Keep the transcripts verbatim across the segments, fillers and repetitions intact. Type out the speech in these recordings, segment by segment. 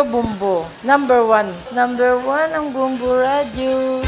Bombo, number one. Number one ang Bombo Radyo.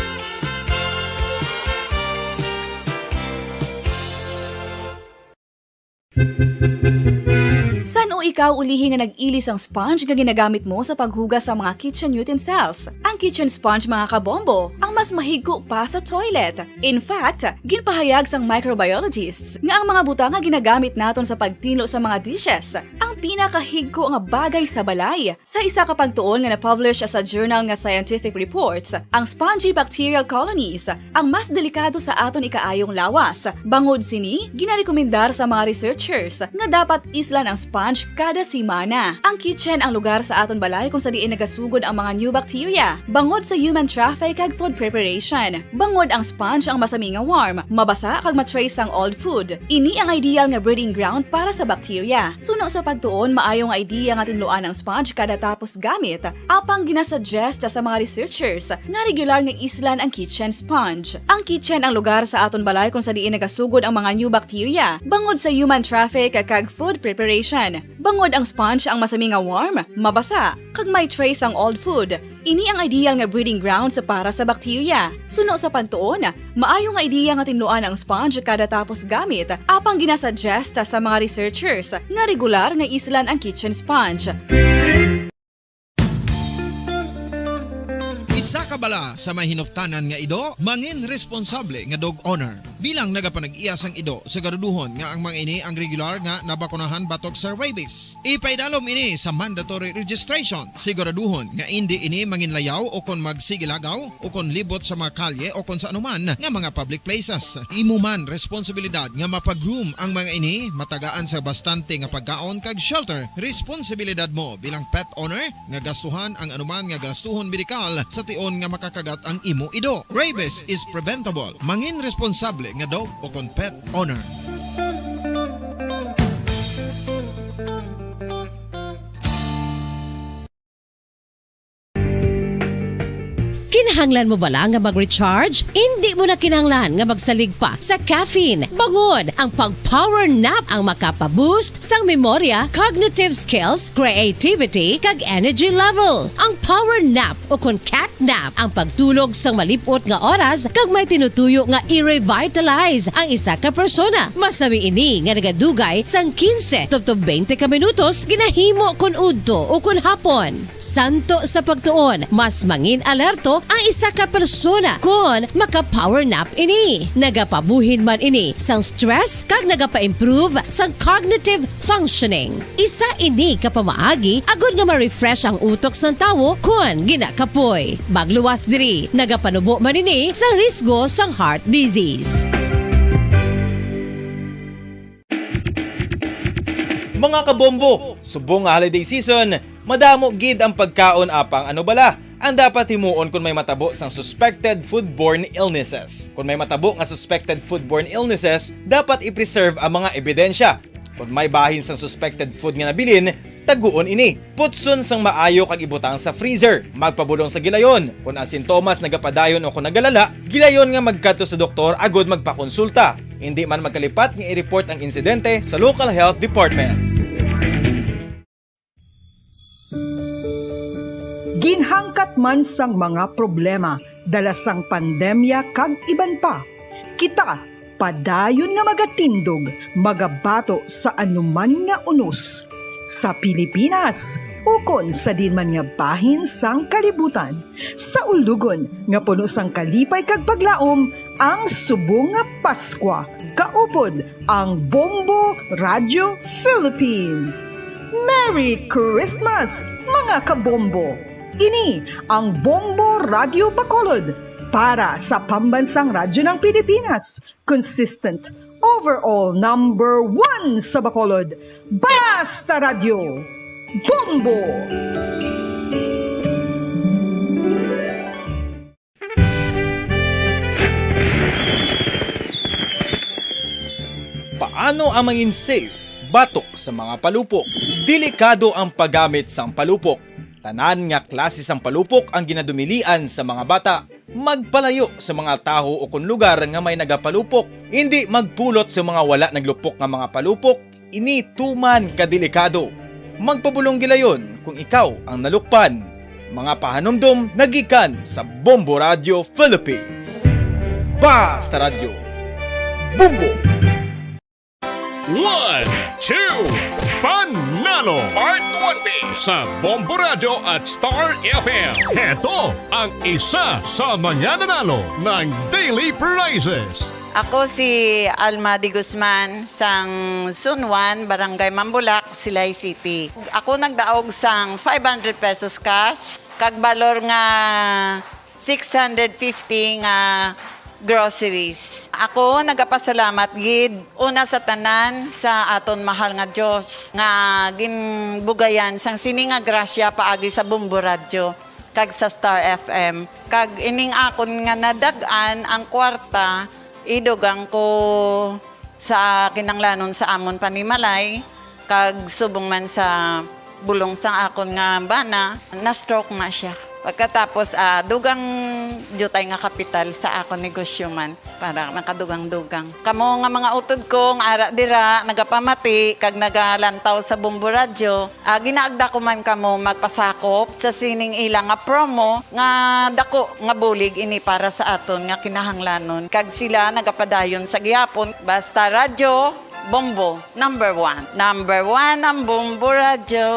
San-o ikaw ulihi nga nag-ili sang sponge nga ginagamit mo sa paghugas sa mga kitchen utensils? Ang kitchen sponge, mga kabombo, ang mas mahigko pa sa toilet. In fact, ginpahayag sang microbiologists nga ang mga butang nga ginagamit naton sa pagtinlo sa mga dishes ang pinakahigko nga bagay sa balay. Sa isa ka pagtuon nga na-publish sa journal nga Scientific Reports, ang spongy bacterial colonies ang mas delikado sa aton ikaayong lawas. Bangod sini, ginarekomendar sa mga researchers nga dapat islan ang sponge kada semana. Ang kitchen ang lugar sa aton balay kung sa diin nagasugod ang mga new bacteria bangod sa human traffic kag food preparation. Bangod ang sponge ang masami nga warm, mabasa kag ma-trace sang old food. Ini ang ideal nga breeding ground para sa bacteria. Suno sa pagtuon, maayo nga idea nga tinluan ang sponge kada tapos gamit. Apang ginasuggest sa mga researchers nga regular nga islan ang kitchen sponge. Ang kitchen ang lugar sa aton balay kung sa diin nagasugod ang mga new bacteria bangod sa human traffic kag food preparation. Bangod ang sponge ang masami nga warm, mabasa, kag may trace ang old food, ini ang ideal nga breeding grounds para sa bacteria. Suno sa pagtuon, maayo nga idea nga tinluan ang sponge kada tapos gamit, apang ginasuggest sa mga researchers nga regular nga islan ang kitchen sponge. Isa ka bala sa may hinuptanan nga ido, mangin responsable nga dog owner. Bilang nagapanag-iya sang ido, siguraduhon nga ang mga ini ang regular nga nabakunahan batok sa rabies. Ipaidalom ini sa mandatory registration. Siguraduhon nga indi ini manginlayaw o kon magsigilagaw o kon libot sa mga kalye o kon sa anuman nga mga public places. Imo man responsibilidad nga mapag-groom ang mga ini, matagaan sa bastante nga pagkaon kag shelter. Responsibilidad mo bilang pet owner nga gastuhan ang anuman nga gastuhon medikal sa tion nga makakagat ang imo ido. Rabies is preventable. Mangin responsable nga dog o kon pet owner. Kinahanglan mo bala nga mag-recharge? Indi mo na kinahanglan nga magsalig pa sa caffeine. Bangod ang pag-power nap ang makapa-boost sang memorya, cognitive skills, creativity, kag energy level. Ang power nap o kon cat nap ang pagtulog sang malip-ot nga oras kag may tinutuyo nga i-revitalize ang isa ka persona. Masami ini nga nagadugay sang quince tubtob twenty ka minutos, ginahimo kon udto o kon hapon. Santo sa pagtuon, mas mangin alerto ang isa ka persona kon maka-power nap ini. Nagapabuhin man ini sang stress kag nagapa-improve sang cognitive functioning. Isa ini ka pamaagi agod nga ma-refresh ang utok sang tawo kon ginakapoy. Magluwas diri, nagapanubo man ini sa risgo sang heart disease. Mga kabombo, subong nga holiday season, madamo gid ang pagkaon, apang ano bala ang dapat himuon kon may matabo sang suspected foodborne illnesses? Kon may matabo nga suspected foodborne illnesses, dapat i-preserve ang mga ebidensya. Kon may bahin sang suspected food nga nabilin, taguon ini. Putson sang maayo kag ibutang sa freezer. Magpabulong sa gilayon. Kon ang sintomas nagapadayon o kon nagalala, gilayon nga magkadto sa doktor agod magpakonsulta. Indi man magkalipat nga i-report ang insidente sa local health department. Ginhangkat man sang mga problema dala sang pandemya kag iban pa, kita padayon nga magatindog, magabato sa anuman nga unos, sa Pilipinas ukon sa diin man nga bahin sang kalibutan. Sa ulugon nga puno sang kalipay kag paglaom ang subong nga Paskwa, kaupod ang Bombo Radio Philippines. Merry Christmas, mga kabombo! Ini ang Bombo Radio Bacolod para sa Pambansang Radyo ng Pilipinas, consistent, overall number one sa Bacolod. Basta Radyo, Bombo! Paano ang mangin safe batok sa mga palupok? Delikado ang paggamit sang palupok. Tanan nga klase sang palupok ang ginadumilian sa mga bata. Magpalayo sa mga tawo o kon lugar nga may nagapalupok. Indi magpulot sa mga wala naglupok nga mga palupok. Ini tuman ka delikado. Magpabulong gilayon kung ikaw ang nalukpan. Mga pahanumdom nagikan sa Bombo Radio Philippines. Basta Radyo, Bombo! One, two, Panalo Part one B sa Bombo Radio at Star F M. Heto ang isa sa mga nanalo ng daily prizes. Ako si Alma de Guzman, sang Zone one, Barangay Mambulak, Silay City. Ako nagdaog sang five hundred pesos cash, kag balor nga six hundred fifty nga groceries. Ako nagapasalamat gid, una sa tanan, sa aton mahal nga Dios nga ginbugayan sang sini nga grasya paagi sa Bombo Radyo kag sa Star F M. Kag ining akon nga nadag-an ang kwarta, idugang ko sa kinanglanon sa amon panimalay, kag subong man sa bulong sang akon nga bana, na-stroke na siya. Pagkatapos, ah, dugang diutay nga kapital sa akon negosyo man, para nakadugang-dugang. Kamo nga mga utod ko nga ara dira, nagapamati kag nagalantaw sa Bombo Radyo, ah, ginaagda ko man kamo magpasakop sa sining ila nga promo nga dako nga bulig ini para sa aton nga kinahanglanon, kag sila nagapadayon sa gihapon. Basta Radyo Bombo, number one. Number one ang Bombo Radyo.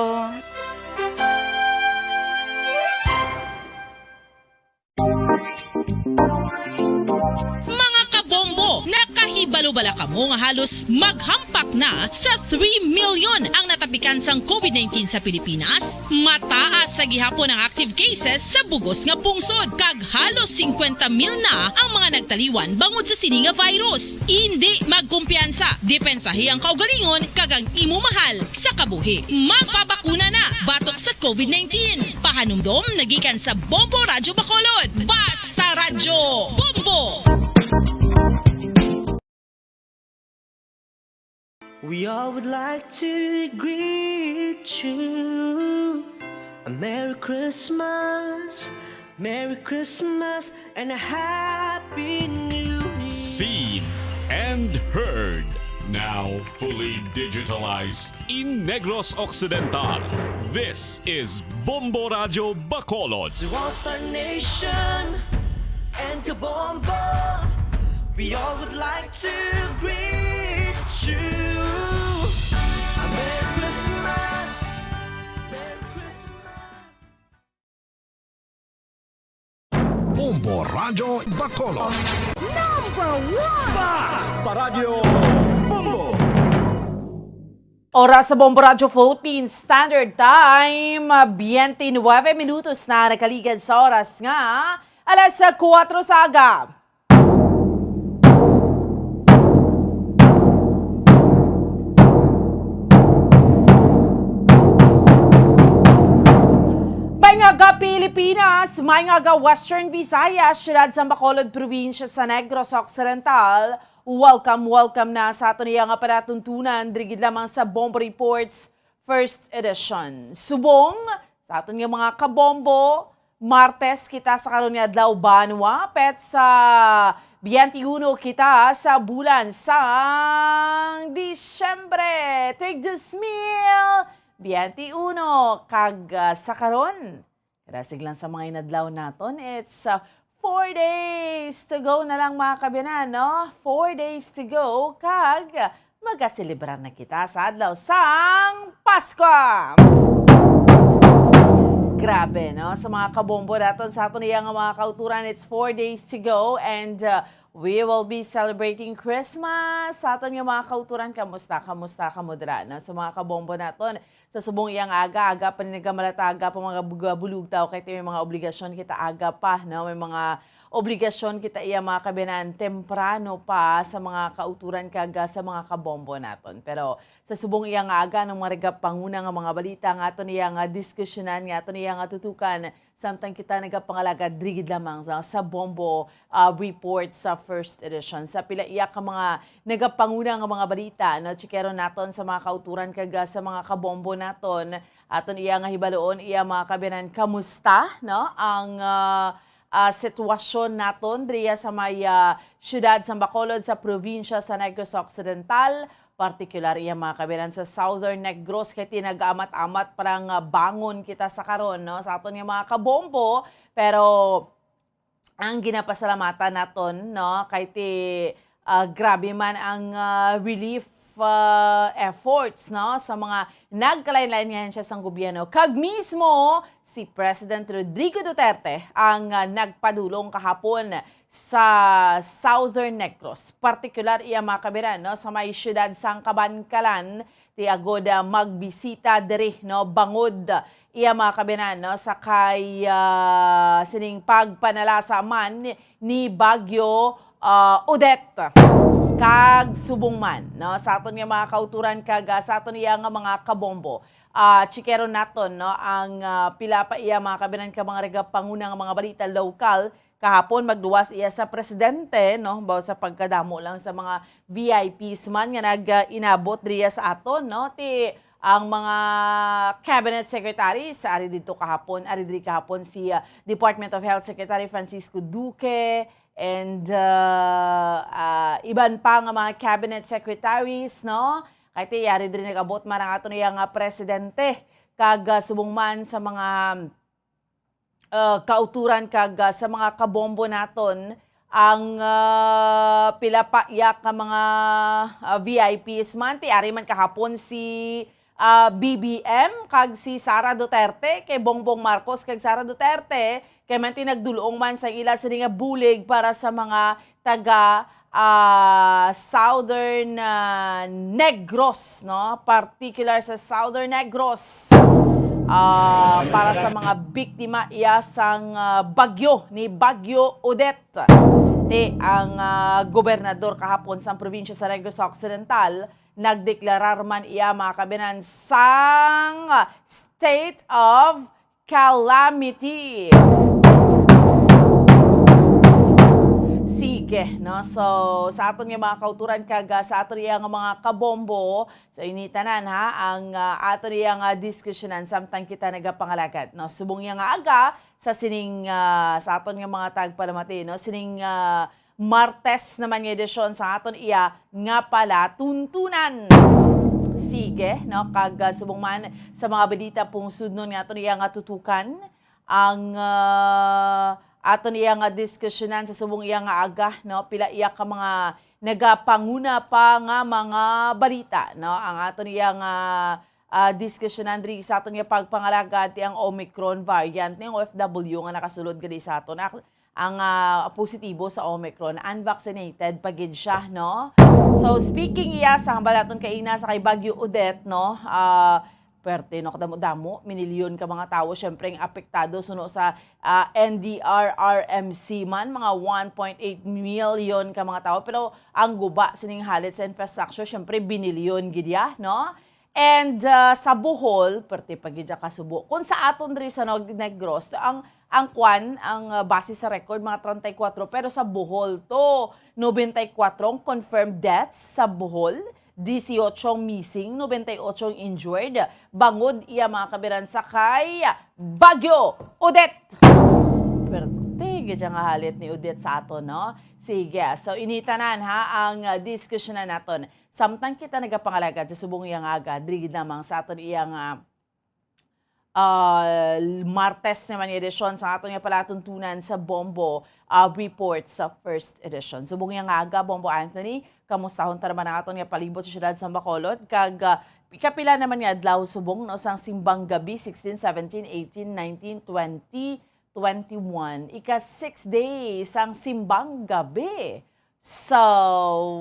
Mga kabombo, nakahibalo bala kamo nga halos maghampak na sa three million ang natapikan sang covid nineteen sa Pilipinas? Mataas sa gihapon ang active cases sa bugos nga pungsod, kag halos singkwenta mil na ang mga nagtaliwan bangod sa sini nga virus. Indi magkumpiyansa, depensahi ang kaugalingon kag ang imo mahal sa kabuhi. Magpabakuna na batok sa covid nineteen. Pahanumdom nagikan sa Bombo Radyo Bacolod. Basta Radyo Bombo! We all would like to greet you a Merry Christmas, Merry Christmas, and a Happy New Year. Seen and heard, now fully digitalized in Negros Occidental. This is Bombo Radyo Bacolod. To all Star Nation and Kabombo, we all would like to greet you a Merry Christmas, Merry Christmas. Bombo Radyo Bacolod. Number one! Basta Radyo Bombo! Oras sa Bombo Radyo Philippines Standard Time, twenty-nine minutos na nakaligad sa oras nga alas kuwatro sa aga. May nga ga Pilipinas, may nga ga Western Visayas, siyudad sa Bacolod, probinsya sa Negros Occidental. Welcome, welcome na sa aton iya nga palatuntunan, diri gid lamang sa Bombo Reports First Edition. Subong sa aton nga mga kabombo, Martes kita sa karon nga adlaw, banwa, petsa twenty-one kita sa bulan sang Disyembre, tuig dos mil twenty-one. Kag, ah, sa karon, kadasig lang sa mga inadlaw naton, it's, ah, four days to go na lang, mga kabiyanan, no? Four days to go, kag magaselebrar na kita sa adlaw sang Paskwa! Grabe, no? Sa mga kabombo naton, sa aton iya nga mga kauturan, it's four days to go, and, uh, we will be celebrating Christmas. Sa aton nga mga kauturan, kamusta, kamusta kamo dira, no? Sa mga kabombo naton, sa subong iyang aga, aga pa ni nagamalata, aga pa mga bugabulugtaw, kay may mga obligasyon kita aga pa, no? May mga obligasyon kita iya, mga kabiyanan, temprano pa sa mga kauturan kag, ah, sa mga kabombo naton. Pero sa subong iya nga aga, ang mga nagapanguna nga mga balita nga aton iya nga diskusyonan, nga aton iya nga tutukan, samtang kita nagapangalagad diri gid lamang sa, sa Bombo, ah, Report sa First Edition. Sa pila iya ka mga nagapanguna nga mga balita, no, tsikero naton sa mga kauturan kag, ah, sa mga kabombo naton, aton iya nga hibaloon, iya, mga kabiyanan, kamusta, no, ang, ah, ah, sitwasyon naton diriya sa may, ah, siyudad sa Bacolod, sa probinsya sa Negros Occidental. Partikular iya, mga kabiran, sa Southern Negros, kay tinagaamat-amat parang, ah, bangon kita sa karon, no, sa aton nga mga kabombo. Pero ang ginapasalamatan naton, no, kay ti, ah, grabe man ang, ah, relief, ah, efforts, no, sa mga nagkalain-lain nga ahensya sang gobyerno, kag mismo si President Rodrigo Duterte ang, ah, nagpadulong kahapon sa Southern Negros, partikular iya, mga kabiran, no, sa may siyudad sang Kabankalan, ti agod, ah, magbisita diri, no, bangod iya, mga kabiran, no, sa kay, ah, sining pagpanalasa man ni Bagyo, ah, Odette, kag subong man, no, sa aton nga mga kauturan kag, ah, sa aton iya nga mga kabombo. Ah, chikeron naton, no, ang, ah, pila pa iya, mga kabiran, ka mga nagapanguna nga mga balita lokal. Kahapon, magluwas iya sa presidente, no, baw sa pagkadamo lang sa mga V I Ps man nga nag-inabot diriya sa aton, no, ti ang mga cabinet secretaries, ari dito kahapon, ari diri kahapon si, ah, Department of Health Secretary Francisco Duque, and, ah, ah, iban pa nga mga cabinet secretaries, no? Kay ti, ari diri nag-abot man ang aton iya nga presidente, kag, ah, subong man sa mga, ah, kauturan kag, ah, sa mga kabombo naton ang, ah, pila pa iya ka mga, ah, V I Ps man. Ti ari man kahapon si, ah, B B M kag si Sara Duterte, kay Bongbong Marcos kag Sara Duterte, kay man ti nagdulong man sa ila sini nga bulig para sa mga taga, ah, Southern, ah, Negros, no? Particular sa Southern Negros. Ah, para sa mga biktima iya sang, ah, bagyo ni Bagyo Odette. Ti ang, ah, gobernador kahapon sang probinsya sa Negros Occidental, nagdeklarar man iya, mga kabinan, sang state of calamity. Sige, no? So, sa aton nga mga kauturan kag, ah, sa aton iya nga mga kabombo, so ini tanan, ha, ang, ah, aton iya nga diskusyonan samtang kita nagapangalagad, no? Subong iya nga aga sa sining, ah, sa aton nga mga tagpalamati, no? Sining, ah, Martes naman nga edisyon sa aton iya nga palatuntunan. Sige, no? Kag, ah, subong man sa mga balita pung sudnon nga aton iya nga tutukan, ang, ah, aton iya nga diskusyonan sa subong iya nga aga, no? Pila iya ka mga nagapanguna pa nga mga balita, no? Ang aton iya nga, ah, diskusyonan diri sa aton nga pagpangalagad ti ang Omicron variant, ni O F W nga nakasulod gali sa aton. Ak-, ang, ah, positibo sa Omicron, unvaccinated pa gid siya, no? So, speaking iya sa hambal naton kaina sa kay Bagyo Odette, no? Ah, perte, no? Kadamo-damo, minilyon ka mga tawo, syempre, ang apektado suno sa, ah, N D R R M C man, mga one point eight million ka mga tawo. Pero ang guba sining halit sa infrastructure, syempre, binilyon gid ya, no? And, ah, sa Bohol, perte pa gid ya ka subo. Kung sa aton diri sa Neg-, Negros, ang, ang kwan, ang, ah, base sa record, mga treinta y cuatro, pero sa Bohol to, noventa y cuatro ang confirmed deaths sa Bohol, dieciocho ang missing, noventa y ocho ang injured, bangod iya, mga kabiran, sa kay Bagyo Odette. Perte gid ya nga halit ni Odette sa aton, no? Sige, so ini tanan, ha, ang, ah, diskusyonan naton. Samtang kita nagapangalagad sa subong iya nga aga, diri gid lamang sa aton iya nga, ah, Martes naman nga edisyon sa aton nga palatuntunan sa Bombo, ah, Report sa First Edition. Subong iya nga aga, Bombo Anthony, kamustahon ta naman ang aton nga palibot sa siyudad sa Bacolod, kag, ah, ikapila naman nga adlaw subong, no, sang simbang gabi, sixteen, seventeen, eighteen, nineteen, twenty, twenty-one, ika-six day sang simbang gabi. So,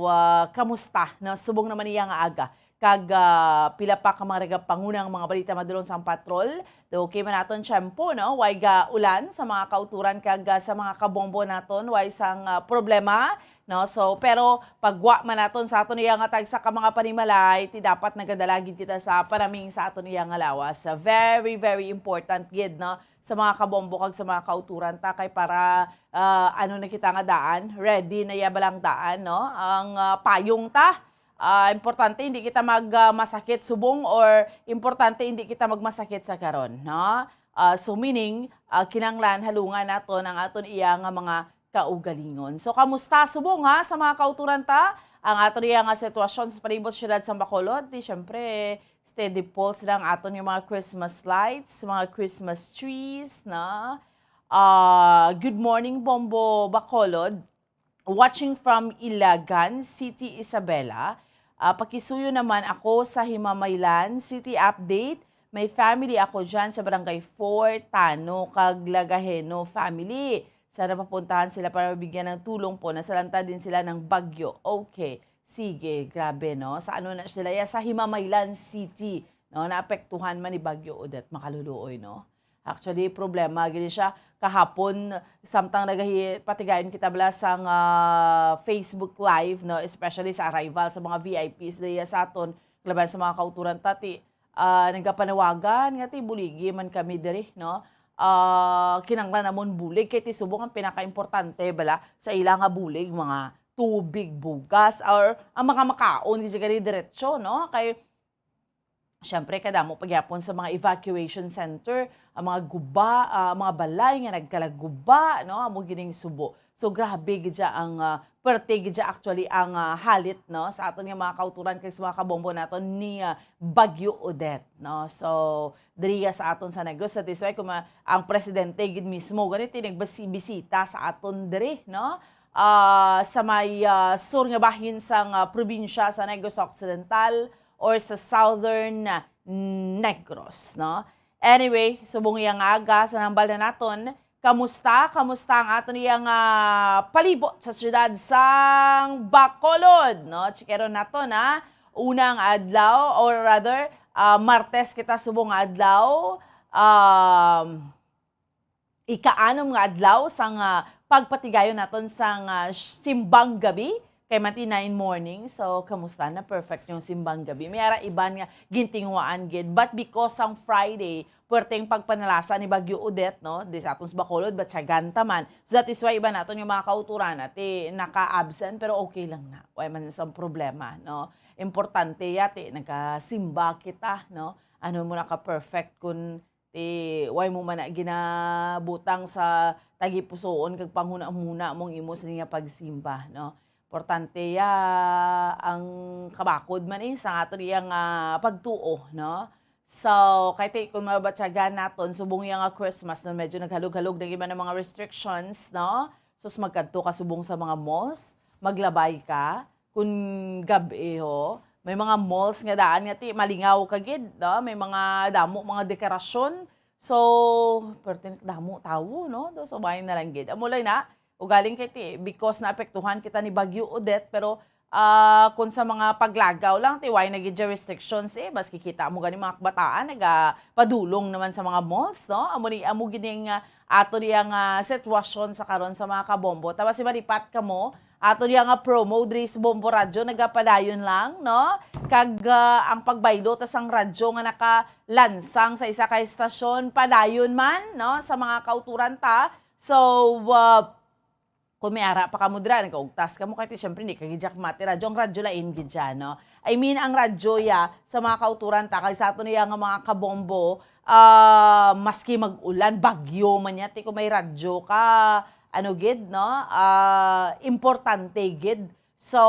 ah, kamusta, no? Subong naman niya nga aga. Kag, ah, pila pa ka mga nagapangunang mga balita madulong sang patrol. Do okay man naton tiyempo, no? Way ga ulan sa mga kauturan kag, ah, sa mga kabombo naton, way sang, ah, problema, no? So, pero pagwa man naton sa aton iya nga tagsa ka mga panimalay, ti dapat nagadala gid kita sa panaming sa aton iya nga lawas. Very, very important gid, no? Sa mga kabombo kag sa mga kauturan ta, kay para, ah, ano na kita nga daan, ready na ya ba lang daan, no? Ang, ah, payong ta, ah, importante hindi kita mag, ah, masakit subong, or importante hindi kita magmasakit sa karon, no? Ah, so meaning, ah, kinanglan halungan naton ang aton iya nga mga kaugalingon. So, kamusta subong, ha, sa mga kauturan ta? ang ato niya nga sitwasyon sa palibot sa siyudad sa Bacolod, di syempre, steady pulse lang aton yung mga Christmas lights, mga Christmas trees, na. Ah, good morning, Bombo Bacolod. Watching from Ilagan City, Isabela. Ah, pakisuyo naman ako sa Himamaylan City update. May family ako dyan sa Barangay four, Tano, kag Lagaheno family. Sana mapuntahan sila para mabigyan ng tulong po. Nasalanta din sila ng bagyo. Okay. Sige, grabe, no? Sa ano na sila? Ya, sa Himamaylan City, no? Naapektuhan man ni Bagyo Odette, makaluluoy, no? Actually, problema gini siya. Kahapon, samtang nagahi-, patigayon kita bala sang, ah, Facebook Live, no? Especially sa arrival sa mga V I Ps diya sa aton, laban sa mga kauturan tati, ah, nagapanawagan nga ti buligi man kami diri, no? Ah, kinanglan namon bulig kay ti subong ang pinakaimportante bala sa ila nga bulig, mga tubig, bugas, or ang mga makaon, di gani diretso, no? Kay syempre, kadamo pagyapon sa mga evacuation center, ang mga guba, ah, mga balay nga nagkalaguba, no? Amo gining subo. So, grabe gid siya ang, ah, perte gid siya actually ang, ah, halit, no? Sa aton nga mga kauturan kag sa mga kabombo naton ni, ah, Bagyo Odette, no? So, diriya sa aton sa Negros, sa Tisway, kung ma-, ang presidente gid mismo, ganito, nagbasi-, bisita sa aton diri, no? Ah, sa may, ah, sur nga bahin sang, ah, probinsya sa Negros Occidental, or sa Southern Negros, no? Anyway, subong iya nga aga, sa nambal na naton, kamusta? Kamusta ang aton iya nga palibot sa siyudad sang Bacolod, no? Chikeron naton, ha? Unang adlaw, or rather, ah, Martes kita subong nga adlaw. Um, ika-anom nga adlaw sang, ah, pagpatigayon naton sang, ah, simbang gabi, kay manti na in morning. So, kamusta na? Perfect yung simbang gabi. May ara iban nga gintinguhaan gid. But because sang Friday, puwerteng pagpanalasa ni Bagyo Odette, no? Di sa atong sa Bacolod, Batyagan ta man. So, that is why iban naton yung mga kauturan, ati naka-absent, pero okay lang na. Wala man sang problema, no? Importante yati, nagasimba kita, no? Ano mo naka-perfect kung ti, way mo man na ginabutang sa tagipusoon kag panghunahuna mong imo sa niya pagsimba, no? Importante ya ang kabakod man, eh, sa aton iyang, ah, pagtuo, no? So, kay ti, kung mabatyagan naton, subong iya nga Christmas, no, medyo naghalog-halog na gid man ang mga restrictions, no? Sus, magkadto ka subong sa mga malls, maglabay ka, kun gab-i, ho, may mga malls nga daan nga ti malingaw ka gid, no? May mga damo, mga dekorasyon. So, pero tin-, damo tawo, no? Do, so, bayan na lang gid. Amo lang na, ugaling kay ti, because naapektuhan kita ni Bagyo Odette, pero, ah, kung sa mga paglagaw lang, ti, way na gid dyan restrictions, eh. Maski kita mo gani mga kabataan, nagapadulong naman sa mga malls, no? Amo ni, amo gid ning, ah, ato niya nga sitwasyon sa karon sa mga kabombo. Tapos si malipat kamo, ato niya nga promo diri sa Bombo Radyo, nagapadayon lang, no? Kag, ah, ang pagbaylo ta sang radyo nga nakalansang sa isa ka estasyon, padayon man, no, sa mga kauturan ta. So, ah, kung may ara pa kamo dira, nagaugtas kamo, kay ti, syempre, hindi ka gid mati radyo. Ang radyo lain gid siya, no? I mean, ang radyo ya, sa mga kauturan ta, kay sa ato niya nga mga kabombo, ah, maski mag-ulan, bagyo man niya, ti, kung may radyo ka, ano gid, no? Ah, importante gid. So,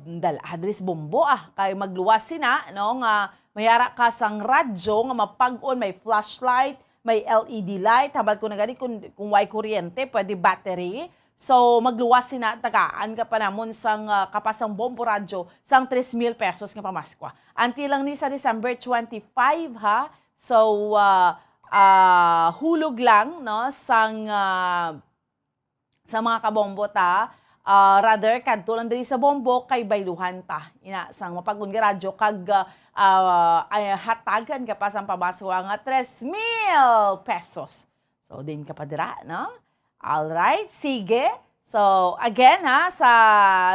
dal-, adres bombo, ah, kay magluwas sina, no, nga may ara ka sang radyo nga mapag-on, may flashlight, may L E D light, habal ko na gani kung, kung way kuryente, pwede battery. So, magluwas sina, tagaan ka pa namon sang, ah, kapasang bombo radyo sang tres mil pesos nga pamaskwa. Until lang ni sa December twenty-five, ha? So, ah, ah, hulog lang, no, sang, ah, sa mga kabombo ta, ah, rather, kadto lang diri sa bombo kay bayluhan ta. Ina, sang mapag-on nga radyo kag, ah, ah, ay, hatagan ka pa sang pamaskwa nga tres mil pesos. So, din ka pa dira, no? All right, sige. So, again, ha, sa,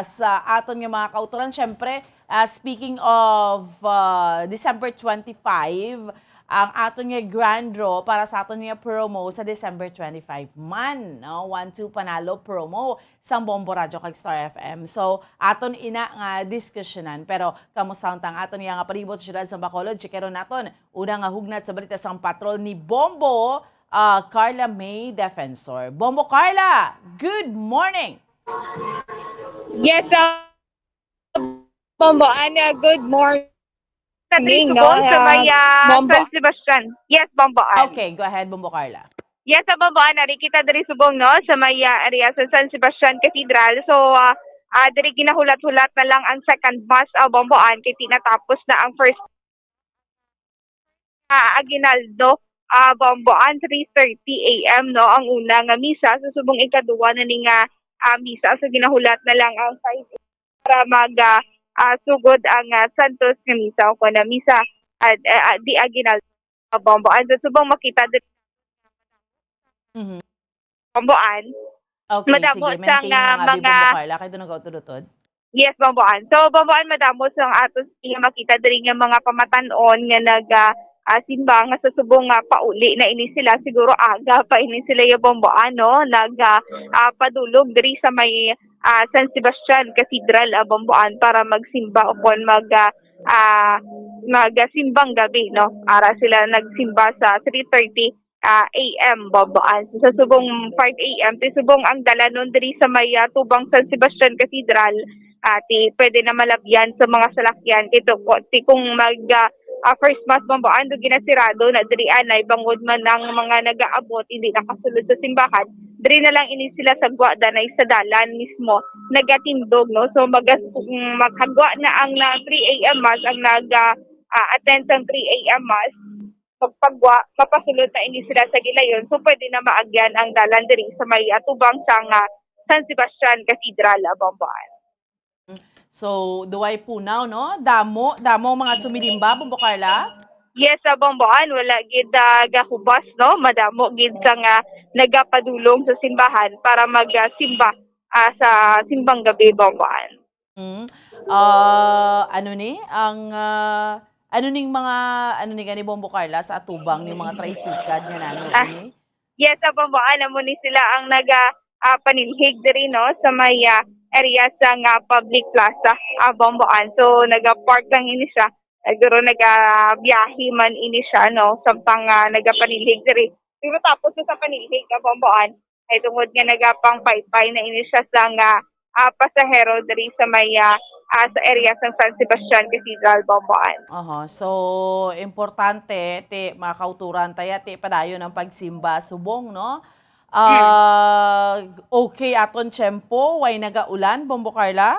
sa aton nga mga kauturan, syempre, ah, speaking of, ah, December twenty-five, ang aton nga grand draw para sa aton nga promo sa December twenty-five man, no? One two panalo promo sang Bombo Radyo kag Star F M. So, aton ina nga diskusyonan. Pero, kamusta ang aton nga palibot, siyudad sa Bacolod? Chikeron naton. Una nga hugnat sa balita sang patrol ni Bombo, ah, Carla May Defensor. Bombo Carla, good morning! Yes, sir. Bomboan, ah, good morning. Sa Diri no? Subong, sa Ah, may, ah, Bombo- San Sebastian. Yes, Bomboan. Okay, go ahead, Bombo Carla. Yes, sa Bomboan, ari kita diri subong, no? Sa may, ah, area sa San Sebastian Cathedral. So, ah, ah, diri ginahulat-hulat na lang ang second mass, ah, Bomboan, kay di natapos na ang first ah, Aguinaldo, ah, Bomboan, three thirty A M, no, ang una nga misa. Sa subong ikaduwa na ni nga, ah, misa. So, ginahulat na lang ang five para mag, ah, ah, sugod ang, ah, Santos nga misa o kon na misa, ah, ah, ah, di Aguinaldo, Bomboan. Sa subong makita diri Mhm. Bomboan. Okay, madamo sige, sang, maintain ah, lang, abi, mga Bombo Carla, kay doon nag-utod-utod. Yes, Bomboan. So, Bomboan, madamo sang ato siya makita diri nga mga pamatan-on nga nag, ah, ah, simba nga sa subong nga pauli na ini sila. Siguro aga pa ini sila ya Bomboan, no? Nag, ah, ah, padulog diri sa may, ah, San Sebastian Cathedral, ah, Bomboan para magsimba o kon mag, ah, ah, magsimbang gabi, no? Ara sila nagsimba sa three thirty ah, A M, Bomboan. So, sa subong five A M, ti subong ang dalanon diri sa may, ah, tubang San Sebastian Cathedral, ah, ti pwede na malabyan sa mga salakyan. Kay to, ko-, ti kung mag, ah, ah, first mass, Bomboan, do ginasirado na diri anay, bangod man ang mga nagaabot, hindi nakasulod sa simbahan. Diri na lang ini sila sa gwa danay sa dalan mismo, nagatindog, no? So, magas-, mm, makagwa na ang na three A M mass, ang nag, ah, ah, attend sa three A M mass. Magpagwa, mapasulod na ini sila sa gilayon, so pwede na maagyan ang dalan diri sa may atubang sang, ah, San Sebastian Cathedral, ah, Bomboan. So, duway punaw, no? Damo, damo mga sumilimba, Bombo Carla? Yes, sa Bomboan, wala gid, ah, gahubas, no? Madamo gid sang, ah, nagapadulong sa simbahan para mag, ah, simba, ah, sa simbang gabi, Bomboan. Mm. Ah, ano ni ang, ah, ano ning mga, ano ni gani, Bombo Carla, sa atubang ni mga tricycad nga nano Ah, ini? Yes, sa Bomboan, amo ni sila ang naga, ah, panilhig diri, no, sa may, ah, area sa nga public plaza, ah, Bomboan. So, naga-park lang ini siya. Siguro nagabiyahe man ini siya, no, samtang, ah, nagapanilhig diri. Pero tapos sa panilhig, ah, Bomboan, ay tungod nga nagapangpaypay na ini siya sa nga, ah, pasahero diri sa may, ah, ah, sa area sa San Sebastian Cathedral, Bomboan. Aha. So, importante, ti, mga kauturan, taya, ti, padayon ang pagsimba subong, no? Hmm. Ah, okay aton tiyempo, way nagaulan, Bombo Carla?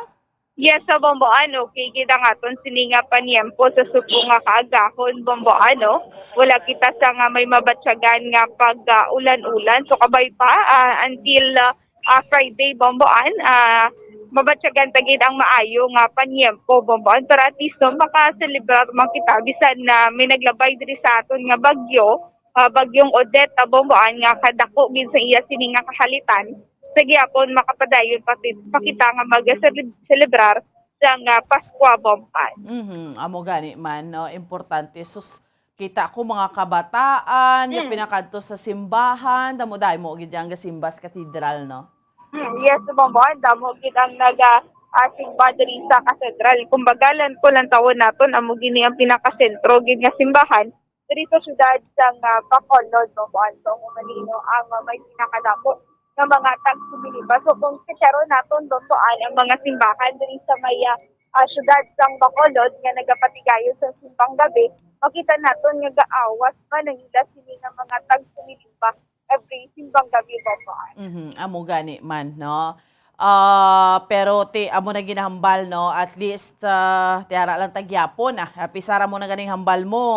Yes, sa Bomboan, okay gid ang aton sini nga panyempo sa subong nga kaagahon, Bomboan, no? Wala kita sa nga may mabatyagan nga pag, ah, ulan-ulan. So, kabay pa, ah, until, ah, ah, Friday, Bomboan, ah, mabatyagan ta gid ang maayo nga panyempo, Bomboan, para at least, no, makaselebrar man kita bisan na may naglabay diri sa aton nga bagyo, ah, bagyong Odette, ah, Bomboan, nga kadako gid sa iya sini nga kahalitan, sa gihapon makapadayon pa ti-, pa kita nga mag-seleb-, selebrar sang, ah, Paskwa, Bomboan. Mhm, amo gani man, no, importante. Sus, kita ko mga kabataan nga Hmm. pinakadto sa simbahan, damo-damo gid yang gasimba sa katedral, no? Hmm, yes, Bomboan, damo gid ang naga, ah, simba diri sa katedral. Kumbaga, lan-, kung lantawon naton, amo gini ang pinakasentro gid nga simbahan diri sa siyudad sang, ah, Bacolod, Bomboan. So, amo man ni, no, ang, ah, may pinakadamo nga mga tagsumilimba. So, kung chicharo naton, Bomboan, ang mga simbahan diri sa may, ah, ah, siyudad sang Bacolod nga nagapatigayon sa simbang gabi, makita naton nga gaawas pa nang ila sini nga mga tagsumilimba every simbang gabi, Bomboan. Mhm, amo gani man, no? Ah, pero ti, amo na ginahambal, no? At least, ah, ti ara lang ta gyapon, ah. Apisar amo na ganing hambal mo,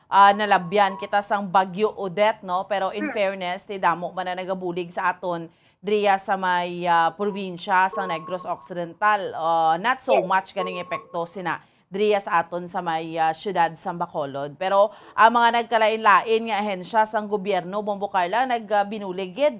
ah, nalabyan kita sang Bagyo Odette, no? Pero in Hmm. fairness, ti damo man na nagabulig sa aton diriya sa may, ah, probinsya sa Negros Occidental. Ah, not so Yes. much ganing epekto sina diriya sa aton sa may, ah, siyudad sa Bacolod. Pero ang mga nagkalain-lain nga ahensya sang gobyerno, Bombo Carla, nag, ah, binulig gid.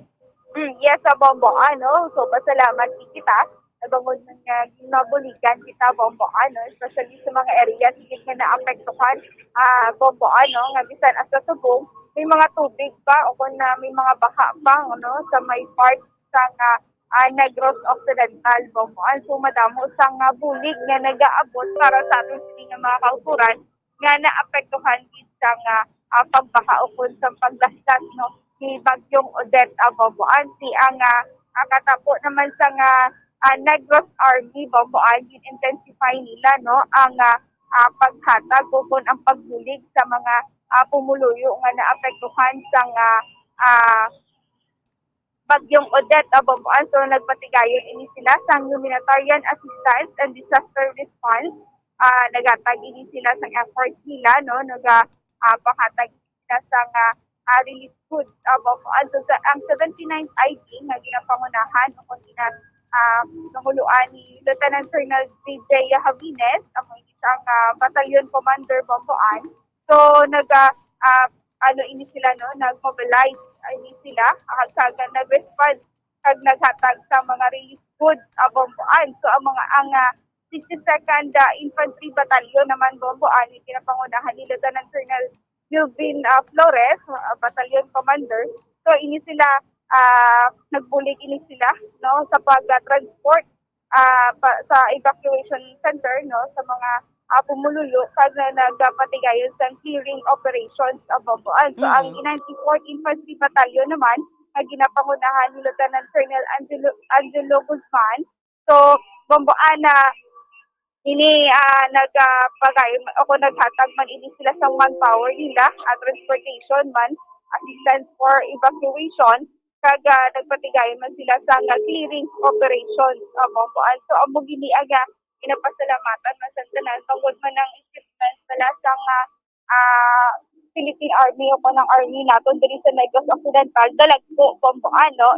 Mm, yes, sa Bombo, ano? So, pasalamat gid kita. Nabangod man nga ginabuligan kita, Bombo, ano? Especially sa mga area gid nga naapektuhan, ah, Bombo, ano? Nga bisan hasta subong, may mga tubig pa o kung na may mga baha pa, ano? Sa may part sa nga, ah, Negros Occidental, Bombo. So, madamo sa nga bulig nga nagaabot para sa aton sini nga mga kauturan nga naapektuhan gid sa nga, ah, pagbaha ukon sa pagdasdas, no, ni Bagyong Odette, ah, Bombo. Ti ang, ah, ah, katapo naman sa nga, ah, Negros Army, Bomboan, gin-intensify nila, no, ang, ah, ah, paghatag o kon ang pagbulig sa mga, ah, pumuluyo nga naapektuhan sang, ah, ah, Bagyong Odette, ah, Bomboan. So, nagpatigayon ini sila sang humanitarian assistance and disaster response. Ah, naghatag ini sila sang effort nila, no? Naga, ah, panghatag ini sila sang, ah, ah, relief goods, ah, Bomboan. So, sa, ang seventy-ninth I G nga ginapangunahan o kung gina-, ah, nanguloan ni Lieutenant Colonel J J Javines, amo ini sang, ah, battalion commander, Bomboan. So, naga, ah, ano ini sila, no? Nag-mobilize ini sila, ah, kag nag-respond kag naghatag sa mga relief goods, ah, Bomboan. So, ang mga, ang, ah, sixty-second, ah, Infantry Battalion naman, Bomboan, yung ginapangunahan ni Lieutenant Colonel Melvin, ah, Flores, ah, Battalion Commander. So, ini sila, ah, nagbulig ini sila, no, sa pag-transport, ah, pa, sa evacuation center, no, sa mga, ah, pumuluyo kag na nagapatigayon sa clearing operations, ah, Bomboan. So, ang Mm. ninety-fourth Infantry Battalion naman, nga ginapangunahan ni Lieutenant Colonel Angelo, Angelo Guzman. So, Bomboan, na ini, ah, nagapagay o kung naghatag man ini sila sa manpower nila, ah, transportation man, assistance for evacuation, kag, ah, nagpatigayon man sila sa nga clearing operations, ah, Bomboan. So, amo gini ang, ah, ginapasalamatan man sa tanan, tungod man ang equipment nila sa nga, ah, Philippine Army o kanang army naton diri sa Negros Occidental, dalagko, Bomboan, no?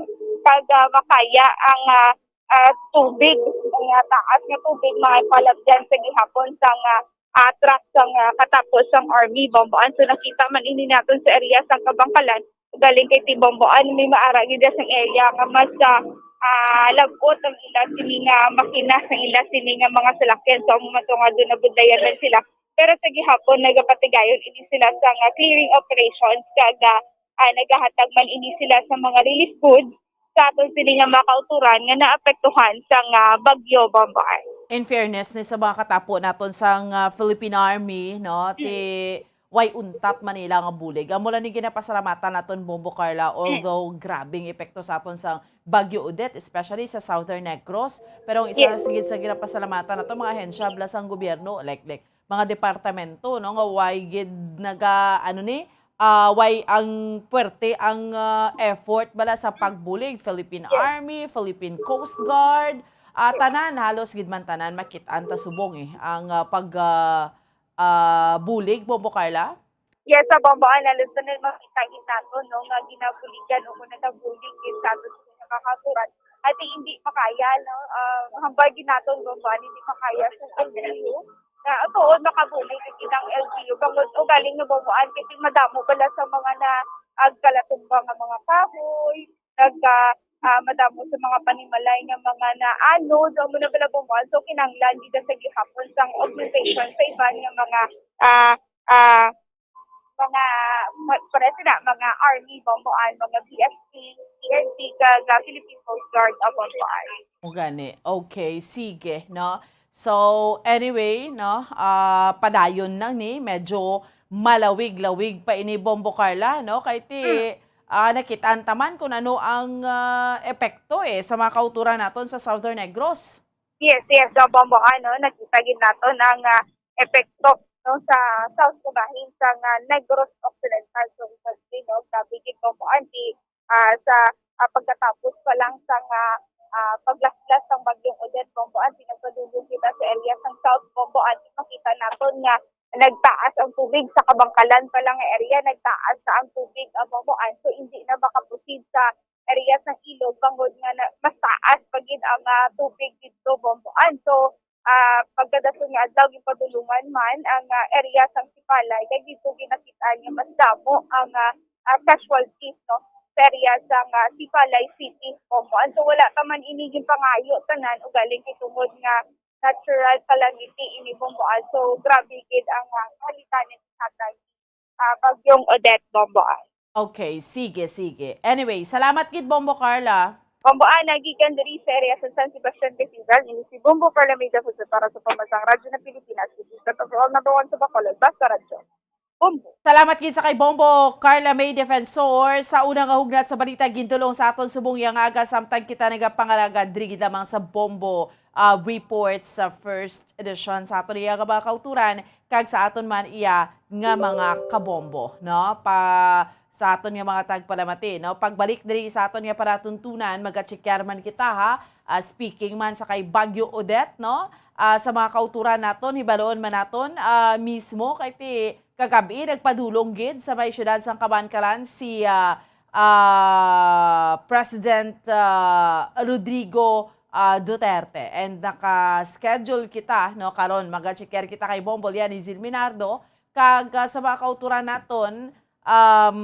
Kag, ah, makaya ang, ah, ah, tubig, ang, ah, taas nga tubig, mga palabyan sa gihapon sa nga, ah, truck sa nga katapos sang army, Bomboan. So, nakita man ini naton sa area sa Kabangkalan, galing kay Tibomboan, may maara gid sang area nga mas, ah, ah, labot ang ila sini nga makina, ang ila sini nga mga salakyan. So, amo man to nga doon nabudlayan man sila. Pero sa gihapon, nagapatigayon ini sila sa nga clearing operations, kag, ah, ah, nagahatag man ini sila sa mga relief goods sa aton sini nga mga kauturan nga naapektuhan sa nga bagyo, Bomboan. In fairness ni sa mga katapo naton sa nga Philippine Army, no, ti way untat man nila nga bulig. Amo lang ni ginapasalamatan naton, Bombo Carla, although grabing epekto sa aton sa Bagyo Odette, especially sa Southern Negros. Pero ang isa Yes. sigid sa ginapasalamatan nato, mga ahensya bala sang gobyerno, like, like, mga departamento, no, nga way gid naga, ano ni, ah, way ang puwerte ang, ah, effort bala sa pagbulig, Philippine Yes. Army, Philippine Coast Guard, ah, tanan, halos gid man tanan makit-an ta subong, eh, ang, ah, pag, ah, ah, bulig, Bombo Carla? Yes, sa Bomboan, halos tanan makita gid nato, no, nga ginabuligan o kung nagabulig gid sa aton sa mga kauturan. Ati hindi makaya, no, ah, hambal gid naton, Bomboan, hindi makaya sa L G U. Na, tuod, makabulig gid ang L G U. Bangod o galing na Bomboan, kasi madamo bala sa mga na agkalatumba nga mga kahoy, nag, ah, ah, madamo sa mga panimalay nga mga naano, do mo na bala Bomboan. So, kinanglan gid sa gihapon sang augmentation sa iban nga mga, ah, ah, mga, ma-, pareho na, mga army, Bomboan, mga B S P, P N P, kag, ah, Philippine Coast Guard, ah, Bomboan. O gani. Okay, sige, no? So, anyway, no, ah, padayon lang ni, medyo malawig-lawig pa ini, Bombo Carla, no? Kay ti, Mm. ah, nakitaan ta man kung ano ang, ah, epekto, eh, sa mga kauturan naton sa Southern Negros. Yes, yes, so, Bombo, ano, nakita gid naton ang, ah, epekto, no, sa South, bahin sa nga Negros Occidental. So, ibig sabihin, no, grabe gid, Bombo, anti, ah, sa, ah, pagkatapos pa lang sa nga, ah, paglaslas sang Bagyong Odette, Bombo, anti, nagpadulong kita sa area sang South, Bombo, anti, makita naton nga nagtaas ang tubig sa Kabangkalan pa lang nga area, nagtaas na ang tubig, ah, Bombo, anti, hindi na makaproceed sa area sang ilog, bangod nga na, mas taas pa gid ang, ah, tubig didto, Bombo. Anto, ah, pagkadason nga adlaw, ginpadulungan man ang, ah, area sang Sipalay, kay didto ginakit-an nga mas damo ang, ah, ah, casualties, no, sa area sang, ah, Sipalay City, Bombo. Anto, wala pa man ini ginpangayo tanan, ugaling kay tungod nga natural calamity ini, Bombo. Anto, grabe gid ang, ah, kahalitan ni tatay, ah, Bagyong Odette, Bombo. Okay, sige, sige. Anyway, salamat gid, Bombo Carla. Bombo, ah, nagikan diri sa area sa San Sebastian Cathedral, ini si Bombo Carla Meza Jose para sa Pamansang Radyo ng Pilipinas, which is the overall number one sa Bacolod, Basta Radyo. Bombo. Salamat gid sa kay Bombo, Carla May Defensor. Sa unang nga hugnat sa balita, gintulong sa aton subong iya nga aga, samtang kita nagapangalaga diri gid lamang sa Bombo, ah, Report sa first edition sa aton iya nga mga kauturan, kag sa aton man iya nga mga kabombo, no? Pa, sa aton nga mga tagpalamati, no? Pagbalik diri sa aton nga palatuntunan, magachekyar man kita, ha? Ah, speaking man sa kay Bagyo Odette, no? Ah, sa mga kauturan naton, hibaluon man naton, ah, mismo kay ti kagab-i nagpadulong gid sa may siyudad sang Kabankalan si, ah, ah, President, ah, Rodrigo, ah, Duterte. And naka-schedule kita, no, karon magachecker kita kay Bombo Lian ni Zil Minardo, kag, ah, sa mga kauturan naton, um,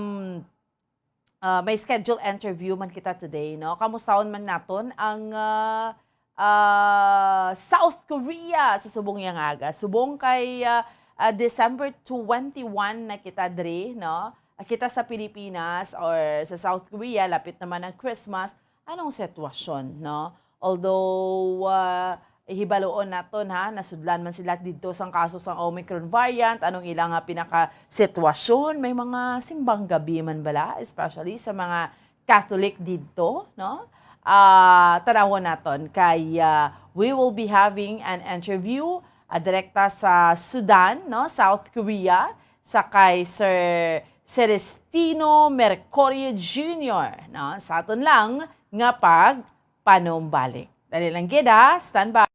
ah, may schedule interview man kita today, no? Kamustahon man naton ang, ah, ah, South Korea sa subong iya nga aga. Subong kay, ah, ah, December twenty-one na kita diri, no? Ah, kita sa Pilipinas or sa South Korea, lapit naman ang Christmas. Anong sitwasyon, no? Although, ah, hibaluon naton, ha, nasudlan man sila didto sang kaso sang Omicron variant, anong ilang, ah, pinaka sitwasyon? May mga simbang gabi man bala, especially sa mga Catholic didto, no? Ah, tanawon naton kay, ah, we will be having an interview, ah, direkta sa Sudan, no, South Korea, sa kay Sir Celestino Mercurio Junior, no? Sa aton lang nga pagpanumbalik. Dali lang gid, ha? Stand by.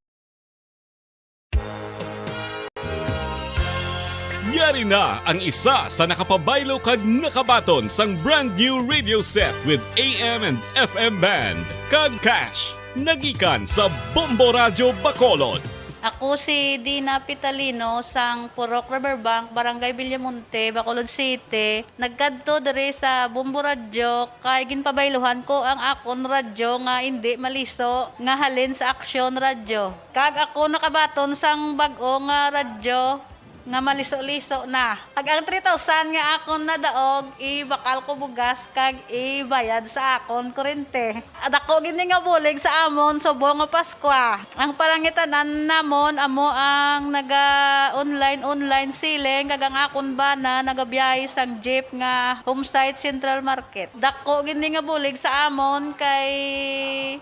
Yari na ang isa sa nakapabaylo kag nakabaton sang brand new radio set with A M and F M band kag cash. Nagikan sa Bombo Radyo Bacolod. Ako si Dina Pitalino sang Purok Riverbank, Barangay Villamonte, Bacolod City. Nagkadto diri sa Bombo Radyo kay ginpabayluhan ko ang akon radyo nga indi maliso nga halin sa Aksyon Radyo. Kag ako nakabaton sang bag-o nga radyo nga maliso-liso na. Kag ang three thousand nga akon nadaog, ibakal ko bugas kag ibayad sa akon kurente. Dako gid ni nga bulig sa amon subong nga Paskwa. Ang palangitan-an namon amo ang naga-online, online selling, kag ang akon bana nagabiyahe sang jeep nga Homesite Central Market. Dako gid ni nga bulig sa amon kay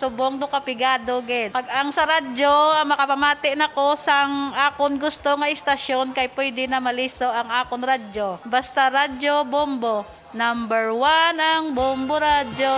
subong do kapigado gid. Pag ang sa radyo, ah, makapamati na ko sang akon gusto nga istasyon kay pwede na maliso ang akon radyo. Basta Radyo Bombo, number one ang Bombo Radyo.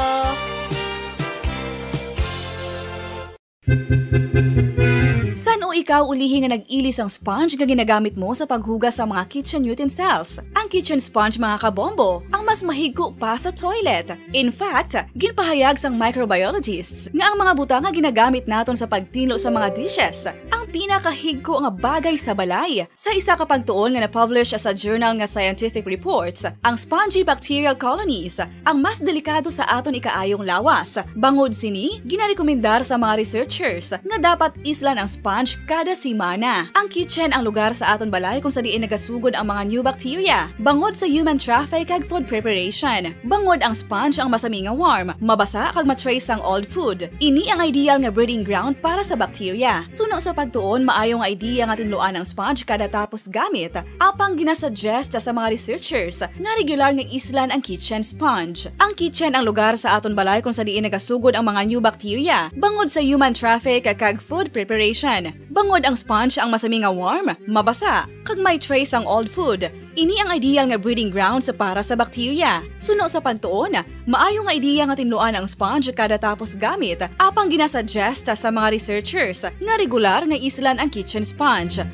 San-o ikaw ulihi nga nag-ili sang sponge nga ginagamit mo sa paghugas sa mga kitchen utensils? Ang kitchen sponge, mga kabombo, ang mas mahigko pa sa toilet. In fact, ginpahayag sang microbiologists nga ang mga butang nga ginagamit naton sa pagtinlo sa mga dishes ang pinakahigko nga bagay sa balay. Sa isa ka pagtuon nga na-publish sa journal nga Scientific Reports, ang spongy bacterial colonies ang mas delikado sa aton ikaayong lawas. Bangod sini, ginarekomendar sa mga researchers nga dapat islan ang sponge kada semana. Ang kitchen ang lugar sa aton balay kung sa diin nagasugod ang mga new bacteria, bangod sa human traffic kag food preparation. Bangod ang sponge ang masami nga warm, mabasa kag ma-trace ang old food. Ini ang ideal nga breeding ground para sa bacteria. Suno sa pagtuon, maayo nga idea nga tinluan ang sponge kada tapos gamit. Apang ginasuggest sa mga researchers nga regular nga islan ang kitchen sponge. Ang kitchen ang lugar sa aton balay kung sa diin nagasugod ang mga new bacteria, bangod sa human traffic kag food preparation. Bangod ang sponge ang masami nga warm, mabasa, kag may trace ang old food. Ini ang ideal nga breeding grounds para sa bacteria. Suno sa pagtuon, maayo nga idea nga tinluan ang sponge kada tapos gamit, apang ginasuggest sa mga researchers nga regular nga islan ang kitchen sponge.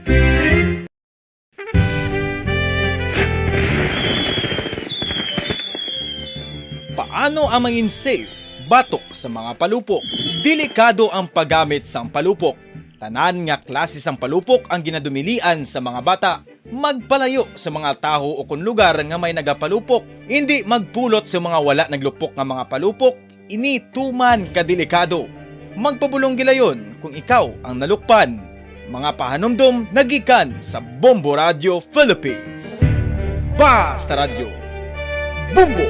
Paano ang mangin safe batok sa mga palupok? Delikado ang paggamit sang palupok. Tanan nga klase sang palupok ang ginadumilian sa mga bata. Magpalayo sa mga taho o kon lugar nga may nagapalupok. Indi magpulot sa mga wala naglupok nga mga palupok. Ini tuman ka delikado. Magpabulong gilayon kung ikaw ang nalukpan. Mga pahanumdom nagikan sa Bombo Radio Philippines. Basta Radyo, Bombo!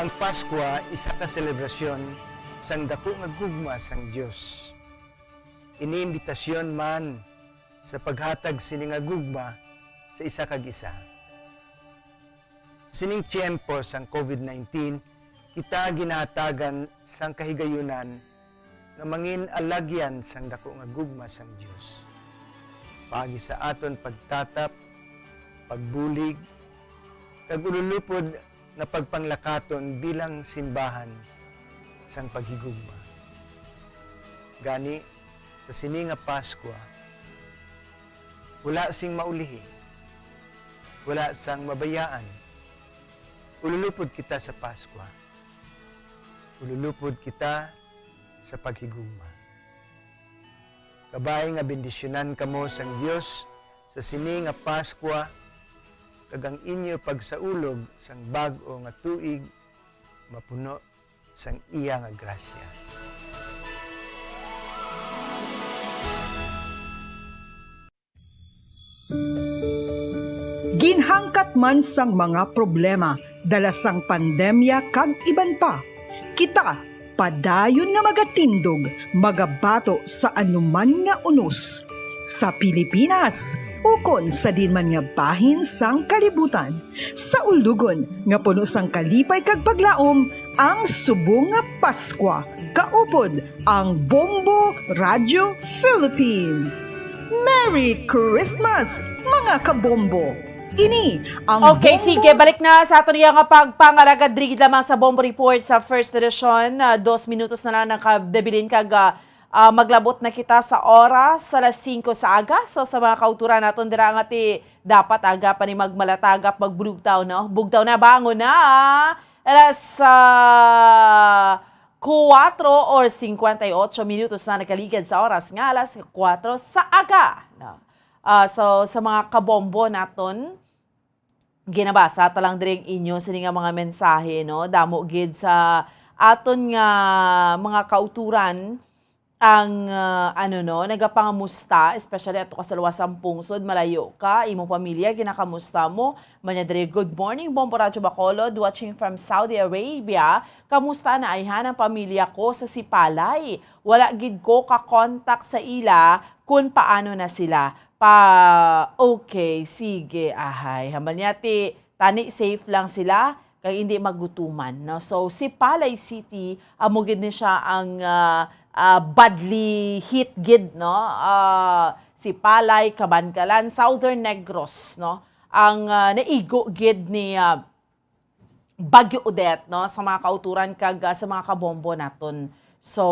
Ang Paskwa isa ka selebrasyon sang daku nga gugma sang Dios. Ini imbitasyon man sa paghatag sini nga gugma sa isa kag isa. Sa sining tiyempo sang COVID nineteen, kita ginahatagan sang kahigayunan nga mangin alagyan sang daku nga gugma sang Dios. Paagi sa aton pagtatap, pagbulig, kag ululupod nga pagpanglakaton bilang simbahan sang paghigugma. Gani, sa sini nga Paskwa, wala sing maulihi, wala sang mabayaan. Ululupod kita sa Paskwa. Ululupod kita sa paghigugma. Kabay nga bendisyonan kamo sang Dios sa sini nga Paskwa, kag ang inyo pagsaulog sang bag-o nga tuig mapuno sang iya nga grasya. Ginhangkat man sang mga problema dala sang pandemya kag iban pa, kita padayon nga magatindog, magabato sa anuman nga unos, sa Pilipinas ukon sa diin man nga bahin sang kalibutan, sa ulogon nga puno sang kalipay kag paglaom, ang subong nga Paskwa kaupod ang Bombo Radio Philippines. Merry Christmas, mga kabombo! Ini ang Okay, Bombo sige. Balik na sa aton iya nga pagpangalagad diri lamang sa Bombo Report sa First Edition. Ah, dos minutos na lang nakadabilin kag ah, ah, maglabot na kita sa oras sa alas singko sa aga. So sa mga kauturan naton dira nga ti dapat aga pa ni magmalatagap, magbugtaw, no? Bugtaw na, bangon na. Alas ah, kuwatro or singkwenta y otso minutos na nakaligad sa oras nga alas kuwatro sa aga, no? Ah, so sa mga kabombo naton, ginabasa ta lang diri ang inyo sini nga mga mensahe, no? Damo gid sa aton nga mga kauturan ang ah, ano, no, nagapangamusta, especially ato ka sa luwas sang pungsod, malayo ka, imong pamilya, ginakamusta mo? Manya diri, good morning, Bombo Radyo Bacolod, watching from Saudi Arabia. Kamusta na ayhan ang pamilya ko sa Sipalay? Wala gid ko ka-contact sa ila kun paano na sila. Pa, okay, sige, ahay. Hambal niya ti, tani safe lang sila, kay hindi magutuman, no? So, Sipalay City, amo gid ni siya ang ah, ah, badly hit gid, no? Ah, Sipalay, Kabankalan, Southern Negros, no? Ang ah, naigo gid ni ah, Bagyo Odette, no, sa mga kauturan kag ah, sa mga kabombo naton. So,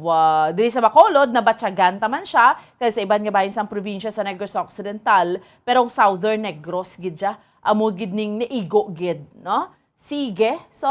ah, diri sa Bacolod, nabatyagan ta man siya, kag sa iban nga bahin sang probinsya sa Negros Occidental, pero ang Southern Negros gid siya, amo gid ning naigo gid, no? Sige. So,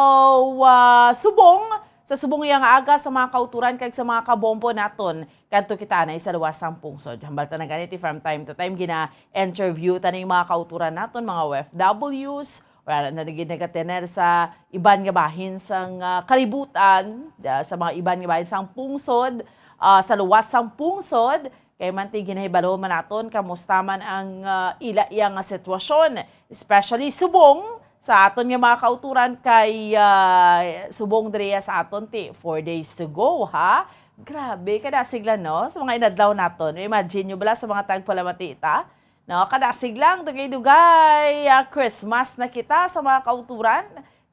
ah, subong, sa subong iya nga aga sa mga kauturan kag sa mga kabombo naton, kadto kita anay sa luwas sang pungsod. Hambal ta na gani ti from time to time gina-interview ta ning mga kauturan naton, mga O F Ws, wala na gid nagatener sa iban nga bahin sang ah, kalibutan, ah, sa mga iban nga bahin sang pungsod, ah, sa luwas sang pungsod, kay man ti ginahibalo man naton kamusta man ang ah, ila iya nga sitwasyon, especially subong sa aton nga mga kauturan kay ah, subong diriya sa aton ti four days to go, ha? Grabe, kadasig lang, no? Sa mga inadlaw naton. Imagine nyo bala sa mga tagpalamati ta? No, kadasig lang, dugay-dugay, ah, Christmas na kita sa mga kauturan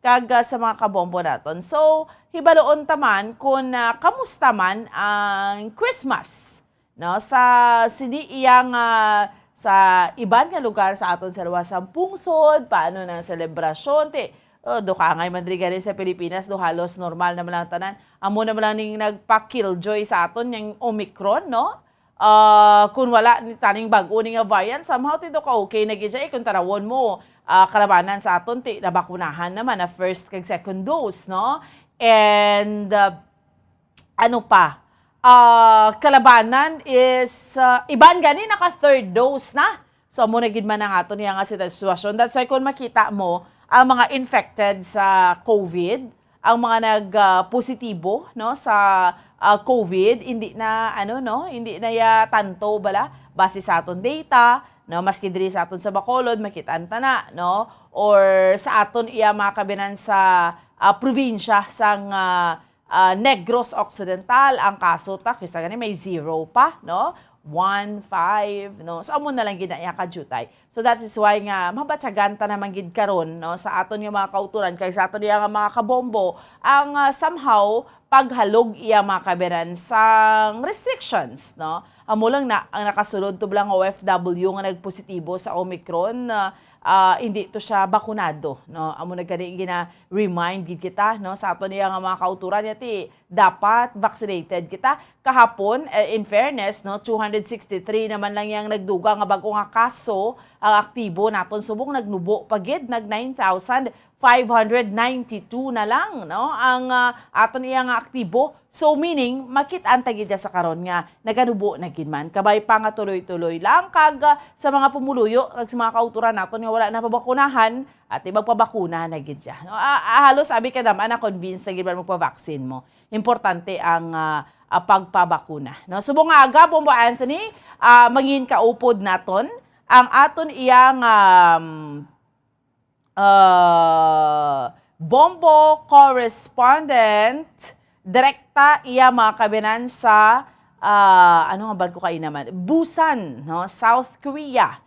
kag ah, sa mga kabombo naton. So, hibaloon ta man kung ah, kamusta man ang Christmas, no? Sa sini iya nga sa iban nga lugar sa aton sa luwas sang pungsod, paano na ang selebrasyon? Ti, oh, dukangay man diri gani sa Pilipinas, do halos normal naman lang tanan. Amo naman lang ning nagpa-killjoy sa aton, yang Omicron, no? Ah, kung wala ni taning bag-o ni nga variant, somehow ti do ka okay na gid siya, eh, kung tarawon mo, ah, kalabanan sa aton ti nabakunahan naman na first kag second dose, no? And ah, ano pa? Ah, kalabanan is ah, iban gani naka third dose na. So amo na gid man ang aton iya nga sitwasyon. That's why kung makita mo ang mga infected sa COVID, ang mga nag ah, positibo, no, sa ah, COVID, hindi na ano, no, hindi na ya tanto bala base sa aton data, no, maski diri sa aton sa Bacolod makitaan ta na, no, or sa aton iya mga kabinan sa ah, probinsya sang, ah, ah, Negros Occidental, ang kaso ta, kisa gani may zero pa, no? One, five, no? So, amo na lang gid na iya ka jutay. So, that is why nga mabatyagan ta naman gid karon, no, sa aton nga mga kauturan, kag sa aton nga mga kabombo, ang, ah, somehow paghalog iya mga kabayan sang restrictions, no? Amo lang na ang nakasulod tublang O F W nga nagpositibo sa Omicron, ah, ah, hindi to siya bakunado, no? Amo na gani gina-remind gid kita, no, sa aton iya nga mga kauturan nga ti dapat vaccinated kita. Kahapon, eh, in fairness, no, two hundred sixty-three naman lang yang nagdugang nga bag-o nga kaso ang aktibo naton subong nagnubo pa gid, nag nine thousand five hundred ninety-two na lang, no, ang, ah, aton iya nga aktibo. So, meaning, makit-an ta gid sa karon nga naganubo na gid man. Kabay pa nga tuloy-tuloy lang kag, ah, sa mga pumuluyo kag sa mga kauturan naton nga wala napabakunahan, at magpabakuna na gid siya. No? Ah, ah, halos abi ka naman na convinced na gid man magpa-vaccine mo. Importante ang, ah, ah, pagpabakuna. No? Subong nga aga, Bombo Anthony, ah, mangin kaupod naton ang aton iyang, um, ah, Bombo correspondent, direkta iya mga kabayan sa, ah, ano nga bal ko kayo naman? Busan, no? South Korea.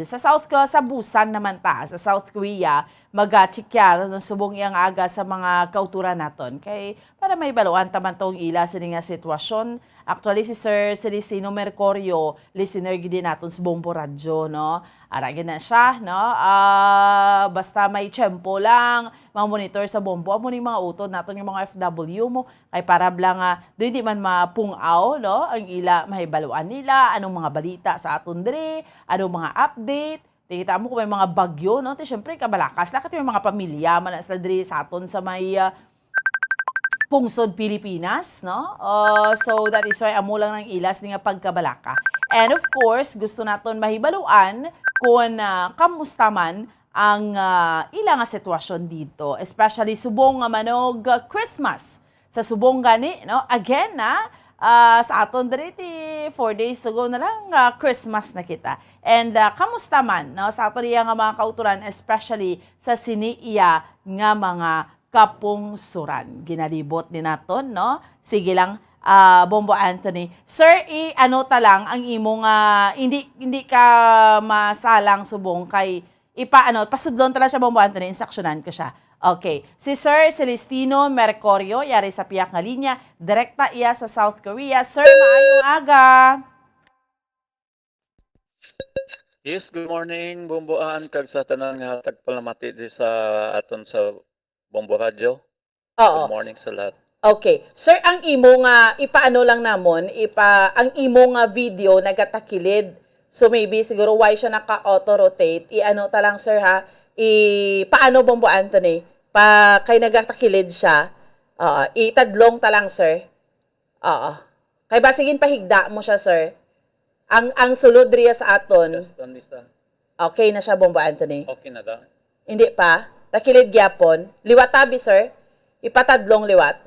Sa South Ko-, sa Busan naman ta, sa South Korea, magachikyar ang subong iyang aga sa mga kauturan naton. Kay para may baluan taman tong ila sini nga sitwasyon. Actually, si Sir Celestino Mercurio, listener gid naton sa Bombo Radyo, no? Ara gid na siya, no? Ah, basta may tiyempo lang, mga monitor sa Bombo, amo ni mga utod naton nga mga F W mo. Kay para bla nga, do hindi man mapung-aw, no? Ang ila, mahibaluan nila, anong mga balita sa aton diri, anong mga update. Ti kita mo kung may mga bagyo, no? Ti syempre, kabalaka sila, kati may mga pamilya man na sila diri sa aton sa may, ah, pungsod Pilipinas, no? Uh, so, that is why amo lang nang ilas ni nga pagkabalaka. And of course, gusto naton mahibaluan kung, ah, kamusta man ang, ah, ila nga sitwasyon dito, especially subong nga manog, ah, Christmas. Sa subong gani, no? Again, na, ah, sa aton diri ti four days ago na lang, ah, Christmas na kita. And, ah, kamusta man, no? Sa aton iya nga mga kauturan, especially sa sini iya nga mga kapungsuran. Ginalibot ni naton, no? Sige lang, ah, Bombo Anthony. Sir, i-ano ta lang ang imo nga, hindi, hindi ka masalang subong kay ipa-, ano, pasudlon ta lang siya, Bombo Anthony, instruksyonan ko siya. Okay. Si Sir Celestino Mercurio, yari sa piyak nga linya, direkta iya sa South Korea. Sir, maayong aga. Yes, good morning, Bombo Ann, kag sa tanan nga tagpalamati di sa aton sa Bombo Radyo. Oo. Good morning sa lahat. Okay. Sir, ang imo nga, ipaano lang namon, ipa, ang imo nga video nagatakilid. So maybe siguro why siya naka-auto-rotate. I-ano ta lang, sir, ha? I, paano, Bombo Anthony? Pa, kay nagatakilid siya. Oo. Itadlong ta lang, sir. Oo. Kay basig ginpahigda mo siya, sir. Ang, ang sulod riya sa aton. Just one isa. Okay na siya, Bombo Anthony? Okay na da. Hindi pa. Takilid gyapon. Liwat tabi, sir. Ipatadlong liwat.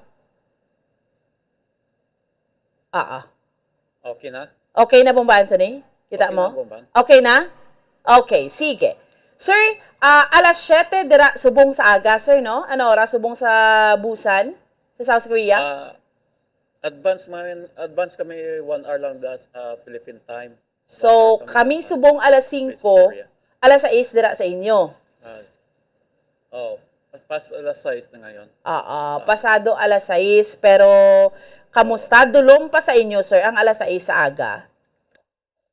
Ah, ah. Okay na? Okay na, Bombo Anthony? Kita Okay mo? na, Bombo Ann. Okay na? Okay, sige. Sir, ah, alas siyete dira subong sa aga, sir, no? Ano oras subong sa Busan? Sa South Korea? Ah, advance man, advance kami one hour lang da sa Philippine time. So, One hour kami kami advance subong alas sa singko, Korea. alas sais dira sa inyo. Ah, oh, pas alas sais na ngayon. Ah, ah, Ah. pasado alas sais, pero kamusta? Dulom pa sa inyo, sir, ang alas sais sa aga?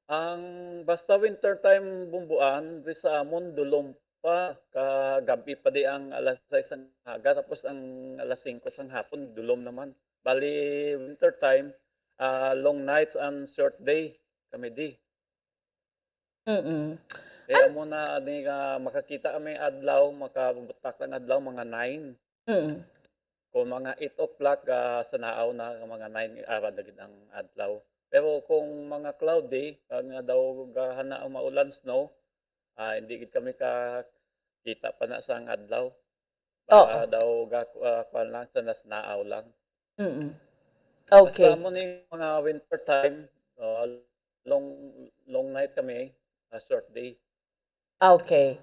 Ang basta winter time, Bombo Ann, di sa amon, dulom pa. Kagab-i pa di ang alas sais sang aga, tapos ang alas singko sang hapon, dulom naman. Bali, winter time, ah, long nights and short day kami di. Mm-mm. Eh, An- amo na, di nga makakita kami adlaw, makabutak ang adlaw, mga nine. Mm. Kung mga eight o'clock, ah, sa naaw na, mga nine, ara na gid ang adlaw. Pero kung mga cloudy, ah, nga daw gahana ang maulan, snow, ah, hindi gid kami ka-, kita pa na sang adlaw. Oo. Para daw ga-, ah, kuwan lang, sa nas-, naaw lang. Mm. Basta Okay. mo ni mga winter time, ah, long, long night kami, ah, short day. Okay.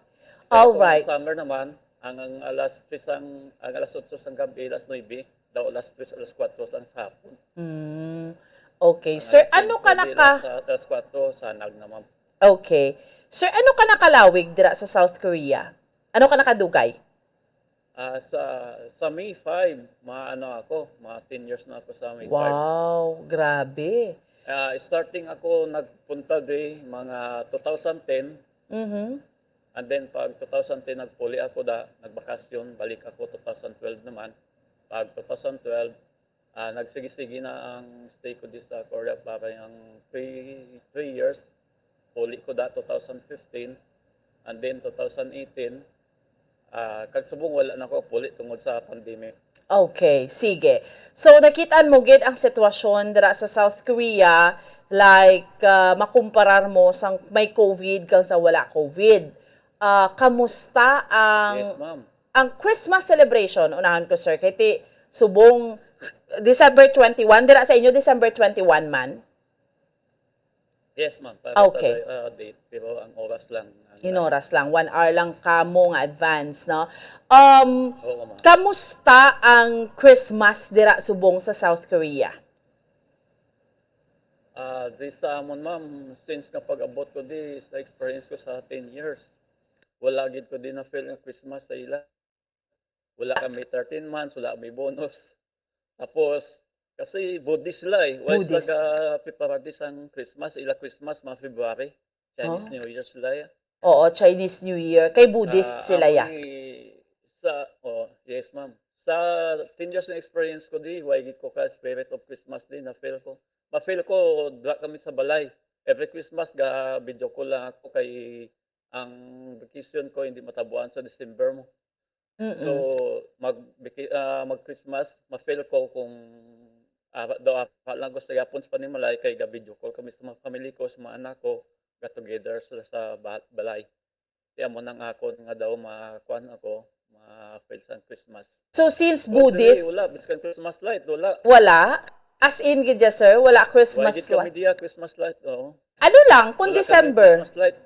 Pero All kung right. summer naman, Ang, ang alas tres ang, ang alas otso sang gabi, alas nuebe, daw alas tres, alas kuwatro sang sa hapon. Mm. Okay. Ang Sir, alas ano ka singko, di, naka alas, alas kuwatro, sanag na, ma'am. Okay. Sir, ano ka nakalawig dira sa South Korea? Ano ka nakadugay? Ah, sa, sa May five, mga ano ako, mga ten years na ako sa May five. Wow, grabe. Ah, starting ako nagpunta di mga two thousand ten, Mhm. and then pag two thousand ten nagpuli ako da, nagbakasyon, balik ako two thousand twelve naman. Pag two thousand twelve, ah, nagsigi-sigi na ang stay ko di sa Korea para ang three, three years. Puli ko da two thousand fifteen, and then two thousand eighteen, ah, kag subong wala na ko puli tungod sa pandemic. Okay, sige. So, nakitaan mo gid ang sitwasyon dira sa South Korea, like, ah, makumparar mo sang may COVID kag sa wala COVID. Ah, kamusta ang Yes, ma'am. ang Christmas celebration? Unahon ko, sir, kay ti subong December twenty-one, dira sa inyo December twenty-one man? Yes, ma'am. Para Okay. Sa, ah, date, pero ang oras lang. Ang In oras lang, one hour lang kamo nga advance, no? Um, Oo, ma'am. Kamusta ang Christmas dira subong sa South Korea? Ah, di sa amon, ma'am, since nga pag-abot ko di, sa experience ko sa ten years, wala gid ko di na-feel nga Christmas sa ila. Wala kami thirteen months, wala kami bonus. Tapos, kasi Buddhist sila eh. Why sila Buddhist. Ga-preparate sang Christmas? Ila Christmas, mga February. Chinese Oh. New Year sila eh. Oo, Chinese New Year. Kay Buddhist Ah, sila amo ya. ni sa, oh, yes, ma'am. Sa ten years na experience ko di, why gid ko ka spirit of Christmas di, na-feel ko. Ma-feel ko, dra kami sa balay. Every Christmas, ga video call lang ako kay ang vacation ko hindi matabuan sa December mo. So, Mm-mm. mag, ah, mag Christmas, ma-feel ko kung ara, daw ara lang ko sa yapon sa panimalay kay ga video call kami sa mga family ko, sa mga anak ko, get together sila sa ba-, balay. Kaya mo nang akon nga daw makuan ako, ma-feel sang Christmas. So, since Totally, Buddhist, wala. Biskan Christmas light, wala. Wala? As in, gid ya, sir? Wala Why Christmas gid kami light? Diya Christmas light? Oo. Ano lang, kung Wala kami December? Christmas light.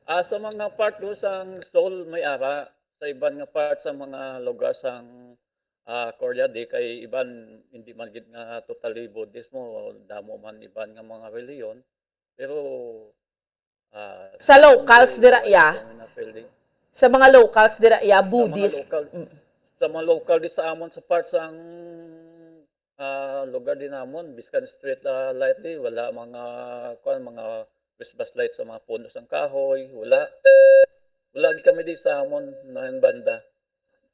Ah, sa mga part do sang Seoul may ara, sa iban nga part sa mga lugar sang, ah, Korea di kay iban hindi man gid nga totally Buddhist mo, damo man iban nga mga reliyon. Pero, ah, Sa locals dira, why ya? Kami na feeling. Sa mga locals dira, ya, Sa mga Buddhist. local, Mm. sa mga local di sa amon sa part sang, ah, lugar din namon, biskan street, ah, light di, wala mga, kuan, mga Christmas light sa mga puno sang kahoy, wala. Wala gid kami di sa amon na banda.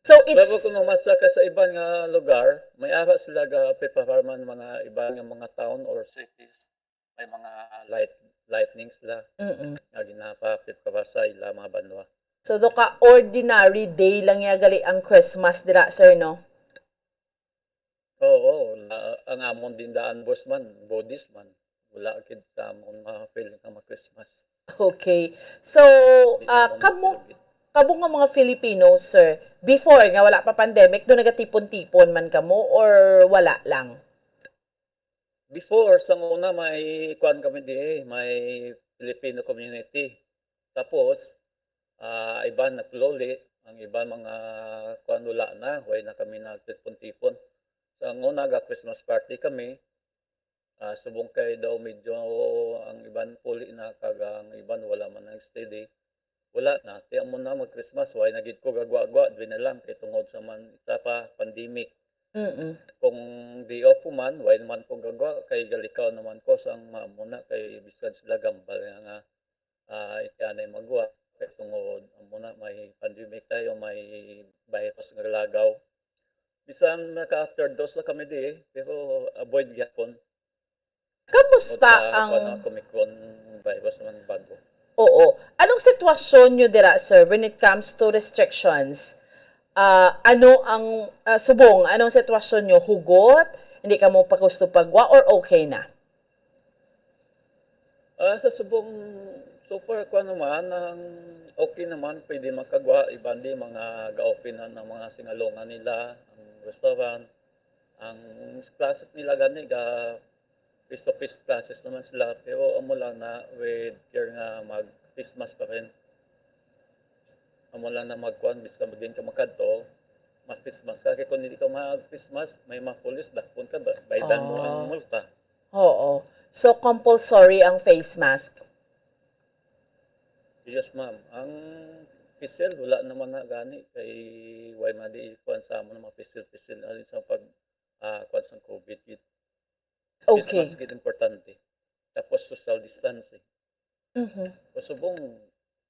So, Pero it's, kung mamasa ka sa iban nga lugar, may ara sila ga preparar man mga iban nga mga town or cities, may mga light, lightning sila mm-mm. Nga ginapapit ka ba sa ila mga banwa. So, do ka ordinary day lang ya gali ang Christmas dira, sir, no? Oo, na, ang amon din daan, boss man, Buddhist man. Wala gid sa amon ma-feel nga ma-Christmas. Okay. So, Di ah, amon kamo, ma-feel gid. Kamo nga mga Filipino, sir, before nga wala pa pandemic, do nagatipon-tipon man kamo or wala lang? Before, sa una, may kuan kami di, may Filipino community. Tapos, ah, iban nagluli, ang iban mga kuan wala na, way na kami nagtipon-tipon. Sa una, ga Christmas party kami, ah, subong kay daw medyo ang iban puli na, kag ang iban wala man nag-steady. Wala na, ti amo na mag-Christmas, way na gid ko gagwa-gwa, diri na lang, kay tungod sa man, sa pa, pandemic. Mm-mm. Kung day off ko man, way naman ko gagwa, kay galikaw naman ko sang maamo na, kay bisan sila gambal nga, nga, ah, iti anay magwa, kay tungod, amo na, may pandemic tayo, may virus nga lagaw. Bisan naka-third dose na kami di, pero avoid gyapon. Kamusta Tungod sa, ang kuwan, Omicron virus naman bago. Oo. Anong sitwasyon nyo dira, sir, when it comes to restrictions? Ah, ano ang, ah, subong? Anong sitwasyon nyo? Hugot? Hindi ka mo pa gusto pagwa or okay na? Ah, sa subong, so far, kuwan naman, ang okay naman, pwede makagwa, iban di, mga ga-open na ng mga singalongan nila, ang restaurant, ang classes nila gani, ga face-to-face classes naman sila, pero amo lang na with care nga mag-face mask pa rin. Amo lang na magkuan, bisan magin ka makadto, mag-face mask ka. Kay kung hindi ka mag-face mask, may mga pulis, dakpon ka, ba- baydan mo ang Ah. multa. Oo. So, compulsory ang face mask. Yes, ma'am. Ang pisil, wala naman na gani. Kay why man di ikuan sa amon ang mga pisil-pisil. Alin sa pag, ah, kuan sa COVID. It, Okay. Mas gid importante. Tapos social distancing. Mhm. Kung subong,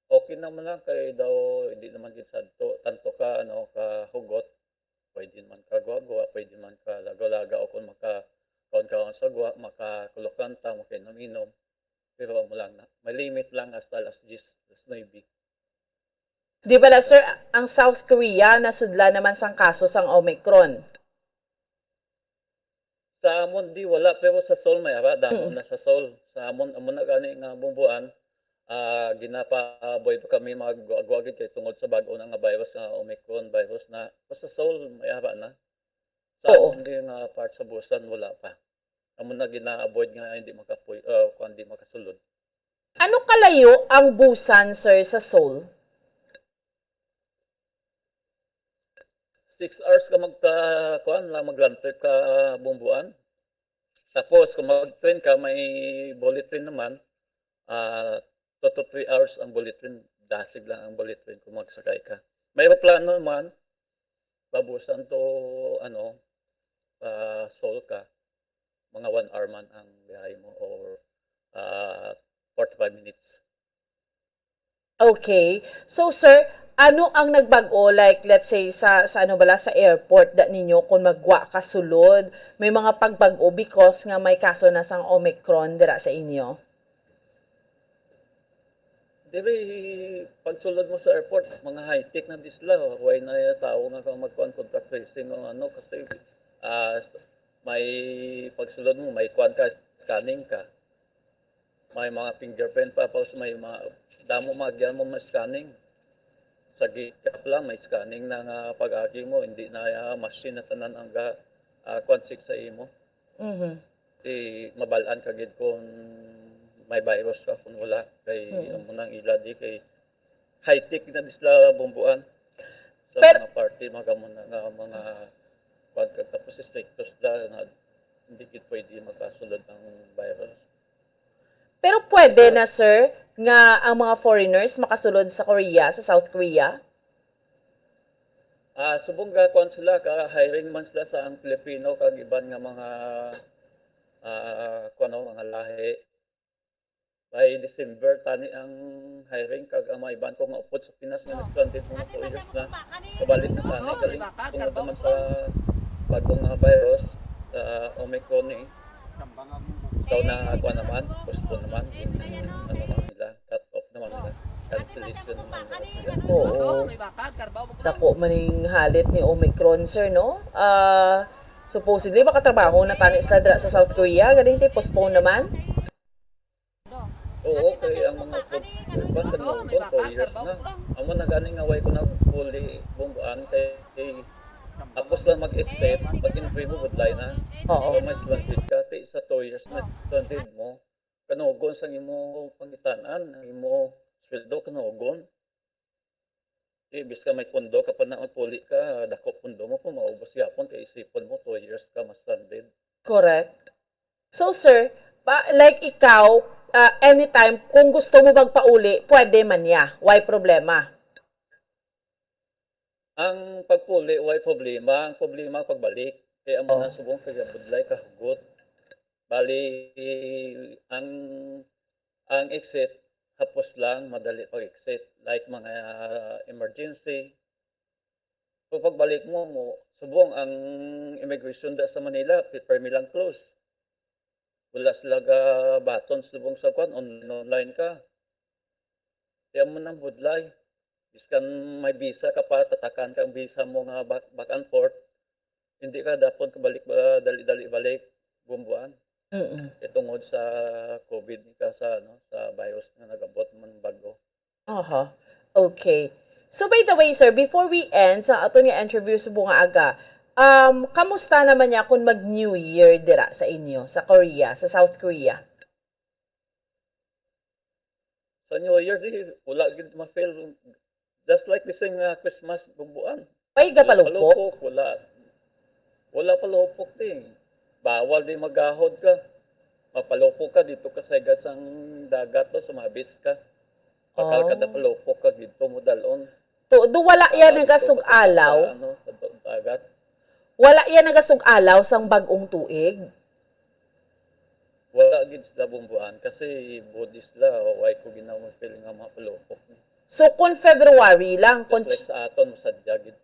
okay naman lang kay daw hindi naman gid sadto, tanto ka, ano, ka hugot. Pwede man ka gwa-gwa, pwede man ka lagaw-lagaw, o kung maka kaon-kaon sa gwa, makakulokanta, makainom-inom. Pero amo lang na. May limit lang hasta alas diyes, alas nuebe. Di bala, sir, ang South Korea nasudla naman sang kaso sang Omicron? Sa amon di wala, pero sa Seoul may ara, damo na sa Seoul. Sa amon, amo na gani nga bumbuan, ah, ginapa-avoid pa kami mga gwa-gwa gid kay tungod sa bag-o na nga virus nga Omicron virus na. Pero sa Seoul may ara na. Sa Oo. Amon di nga part sa Busan wala pa. Amo na gina-avoid nga hindi makapuy, uh, kuan, di makasulod. Ano kalayo ang Busan, sir, sa Seoul? Six hours ka magka, kuan lang, mag-land trip ka, bumbuan. Tapos, kung mag-train ka, may bullet train naman. Ah, two to three hours ang bullet train. Dasig lang ang bullet train kung magsakay ka. May aeroplano naman, babusan to, ano, pa Seoul ka. Mga one hour man ang biyahe mo or ah, forty-five minutes. Okay. So, sir, ano ang nagbag-o, like, let's say, sa, sa ano bala, sa airport da ninyo, kung magwa ka sulod, may mga pagbag-o because nga may kaso na sang Omicron dira sa inyo? Diri, pagsulod mo sa airport, mga high-tech na di sila. Way na yung tao nga kang magkuhan contact tracing o ano, kasi ah, s- may pagsulod mo, may kuhan ka, scanning ka. May mga fingerprint pa, tapos may mga damo mga agyan mo may scanning. Sa gate ka pa lang, may scanning na nga pag-agi mo, hindi na ah, machine na tanan ang ga, ah, kuwan, check sa imo. Mhm. Di mabal-an ka gid kung may virus ka kung wala. Kay amo nang ila di kay high-tech na di sila bumbuan. Sa Pero- mga party, mga gamon na nga mga kuwan ka, tapos stricto sila nga hindi gid pwede makasulod ang virus. Pero pwede na, sir, nga ang mga foreigners makasulod sa Korea, sa South Korea? Ah, subong ga kuan sila, ka hiring man sila sa ang Pilipino kag iban nga mga ah, kuan, no, mga lahi. By December tani ang hiring kag ang mga iban ko nga upod sa Pinas nga na-stranded mga two years na. Kabalik na tani galing tungod naman sa bagong nga virus, sa Omicron ni. Daw na kuan naman, postpone naman, ano naman nila, cut off naman nila, cancellation naman nila. Oo. Dako man ning halit ni Omicron, sir, no? Ah, supposedly makatrabaho na tani sila dira sa South Korea, galing ti postpone naman. Oo, kay ang mga upod, kuan, sa Nilton, two years na. Amo na gani nga way ko na fully bumbuan kay, kay tapos lang mag-exit, pag entry mo, budlay na. Oo. Kung may stranded ka, ti sa two years na stranded mo, kanugon sa imo pangitan-an, ang imo sweldo kanugon. Di, bis ka may pundo ka pa na magpuli ka, dako pundo mo kung maubos yapon kay isipon mo two years ka mas stranded. Correct. So, sir, pa, like ikaw, ah, anytime, kung gusto mo magpauli, pwede man niya. Why problema? Ang pagpuli, way problema. Ang problema, pagbalik. Kaya amo Oh. na subong kaya budlay kahugot. Bali, ang ang exit, hapos lang, madali pag-exit. Like mga emergency. Kung pagbalik mo, mo subong ang immigration da sa Manila, pi- permi lang close. Wala sila ga baton subong sa kwan, on, online ka. Kaya mo nang budlay. Biskan may visa ka pa, tatakan ka ang visa mo nga back, back and forth. Hindi ka dapat kabalik ba, dali-dali balik, bumbuan. Mm-mm. Kay tungod sa COVID ka sa, ano, sa virus nga nag-abot man bago. Aha. Okay. So, by the way, sir, before we end sa aton nga interview subong nga aga, um, kamusta naman niya kung mag-New Year dira sa inyo, sa Korea, sa South Korea? Sa New Year, di, wala gid ma-feel. Just like the same nga Christmas, Bong Buan. Ay, gapalupok. Palupok, wala. Wala palupok din. Bawal din maggahod ka. Mapalupok ka dito ka sa higad sang dagat, no, sa mga beach ka. Pakal ka Oh. na palupok ka dito mo dalon. To, do wala yan Para ang dito ka sa, kasug-alaw. Ano, sa da- dagat. Wala yan ang kasug-alaw sang bag-ong tuig. Wala gid sila, Bong Buan, kasi Buddhist sila, o why ko ginawa feel nga mga palupok. So, kung February lang, kung, Just like sa aton, masadya gid.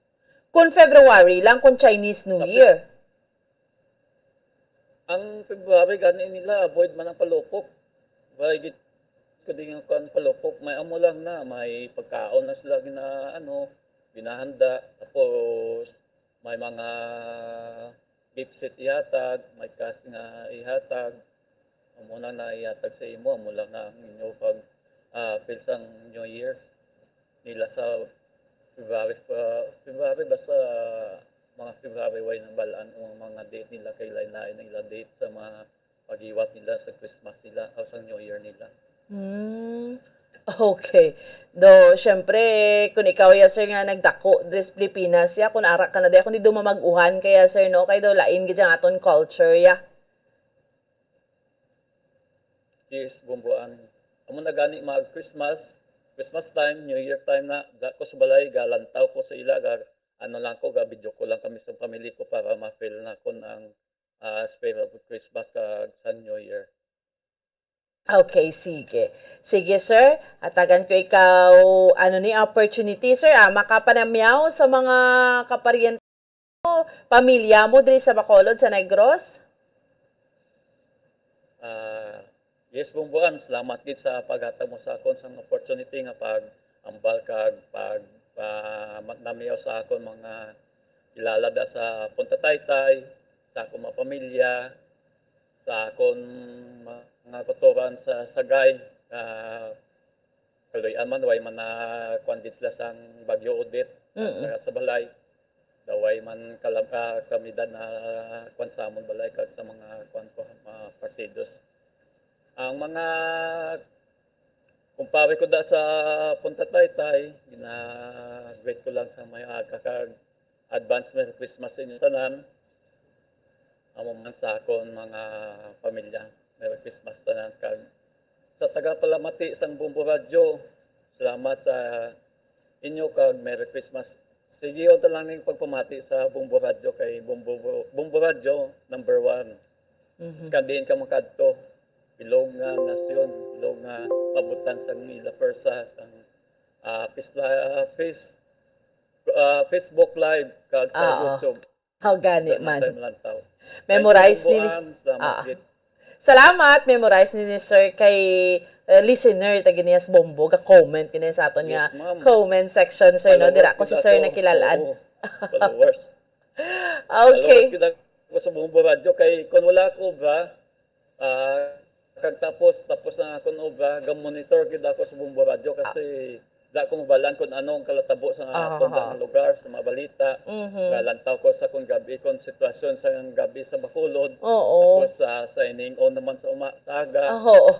Kung February lang, kung Chinese New Sa Feb- Year. Ang February, gani nila, avoid man ang palupok. Wala gid ko din ang kuan palupok. May amo lang na, may pagkaon na sila gina, ano, ginahanda. Tapos, may mga gift set ihatag, may cash nga ihatag. Amo na na ihatag sa imo, amo lang na ang inyo pag ah, feel sang New Year nila sa February, ah, February, basta mga February, way nang balaan ang mga date nila, kay lain-lain ang ilang date sa mga paghiwat nila sa Christmas nila o sa New Year nila. Hmm. Okay. Do, syempre, kung ikaw ya, sir, nga nagdako dres Pilipinas ya, kung ara ka na diya, kung di dumamag-uhan kaya, sir, no? Kay do lain gid ang aton culture ya. Yes, Bong Buan. Amo na gani mag Christmas, Christmas time, New Year time na, da ko sa balay, galantaw ko sa ila, ga, ano lang ko, ga video ko lang kami sa family ko para ma-feel na kon ang ah, spirit of Christmas kag sa New Year. Okay, sige. Sige, sir. Atagan ko ikaw, ano ni, opportunity, sir, ah, makapanamyaw sa mga kaparyente mo, pamilya mo diri sa Bacolod, sa Negros? Ah, yes, Bong Buan, salamat gid sa paghatag mo sa akon sang opportunity nga pag-ambal kag pag ah, ma- namiyaw sa akon mga kilala da sa Punta Taytay, sa akon mga pamilya, sa akon mga kautoran sa Sagay, ah, kaluy-an man, way man na kuan gid sila sang Bagyo Odette, ah, Mm-mm. sa, sa balay. Daway man kalam, ah, kalamidad na kuan sa amon balay kag sa mga kuan ko, mga partidos. Ang mga kumpare ko da sa Punta Taytay, gina-greet ko lang sa may aga kag advance Merry Christmas sa inyo tanan. Amo man sa akon mga pamilya, Merry Christmas tanan kag sa taga palamati sang Bombo Radyo, salamat sa inyo kag Merry Christmas. Sige, unta lang ning pagpamati sa Bombo Radyo kay Bombo, Bombo Radyo number one. Mhm. Sa diin ka makadto, bilog nga nasyon, bilog nga mabutang sang ila pwersa, sang ah, Pisla, ah, Face, ah, Facebook Live kag sa Oo. YouTube. How gani Sa man. Matay Malantaw. Memorize Thank you, ni Buan. Salamat Ah. gid. Salamat, memorize ni, ni sir kay eh, listener ta gini sa Bombo, ga-comment gini sa aton nga Yes, ma'am. comment section, sir, no? Dira ko si sir nakilalaan. Oo, followers. Okay. Followers gid ako sa Bombo Radyo kay kung wala ako ba, ah, kag tapos, tapos na akong obra, ga-monitor gid ako sa Bombo Radyo kasi da ko mabalaan kung ano ang kalatabo sa Ah, aton ha. Lugar, sa mga balita. Mhm. Galantaw ko sa kung gabi, kung sitwasyon sa gabi sa Bacolod. Oo. Tapos sa signing on naman sa uma, sa aga. Ah, oo.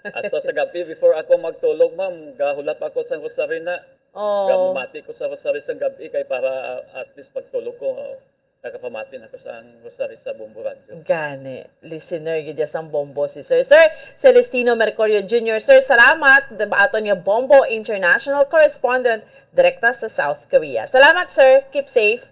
Hasta sa gabi, before ako magtulog, ma'am, gahulat ako sa rosary na. Oh. Gamati ko sa rosary sa gabi kay para ah, at least pagtulog ko, oh, nakapamati na ko sa rosary sa Bombo Radyo. Gani, listener gid ya sang Bombo si Sir. Sir Celestino Mercurio Junior, sir, salamat. Diba, aton nga Bombo International Correspondent direkta sa South Korea. Salamat, sir. Keep safe.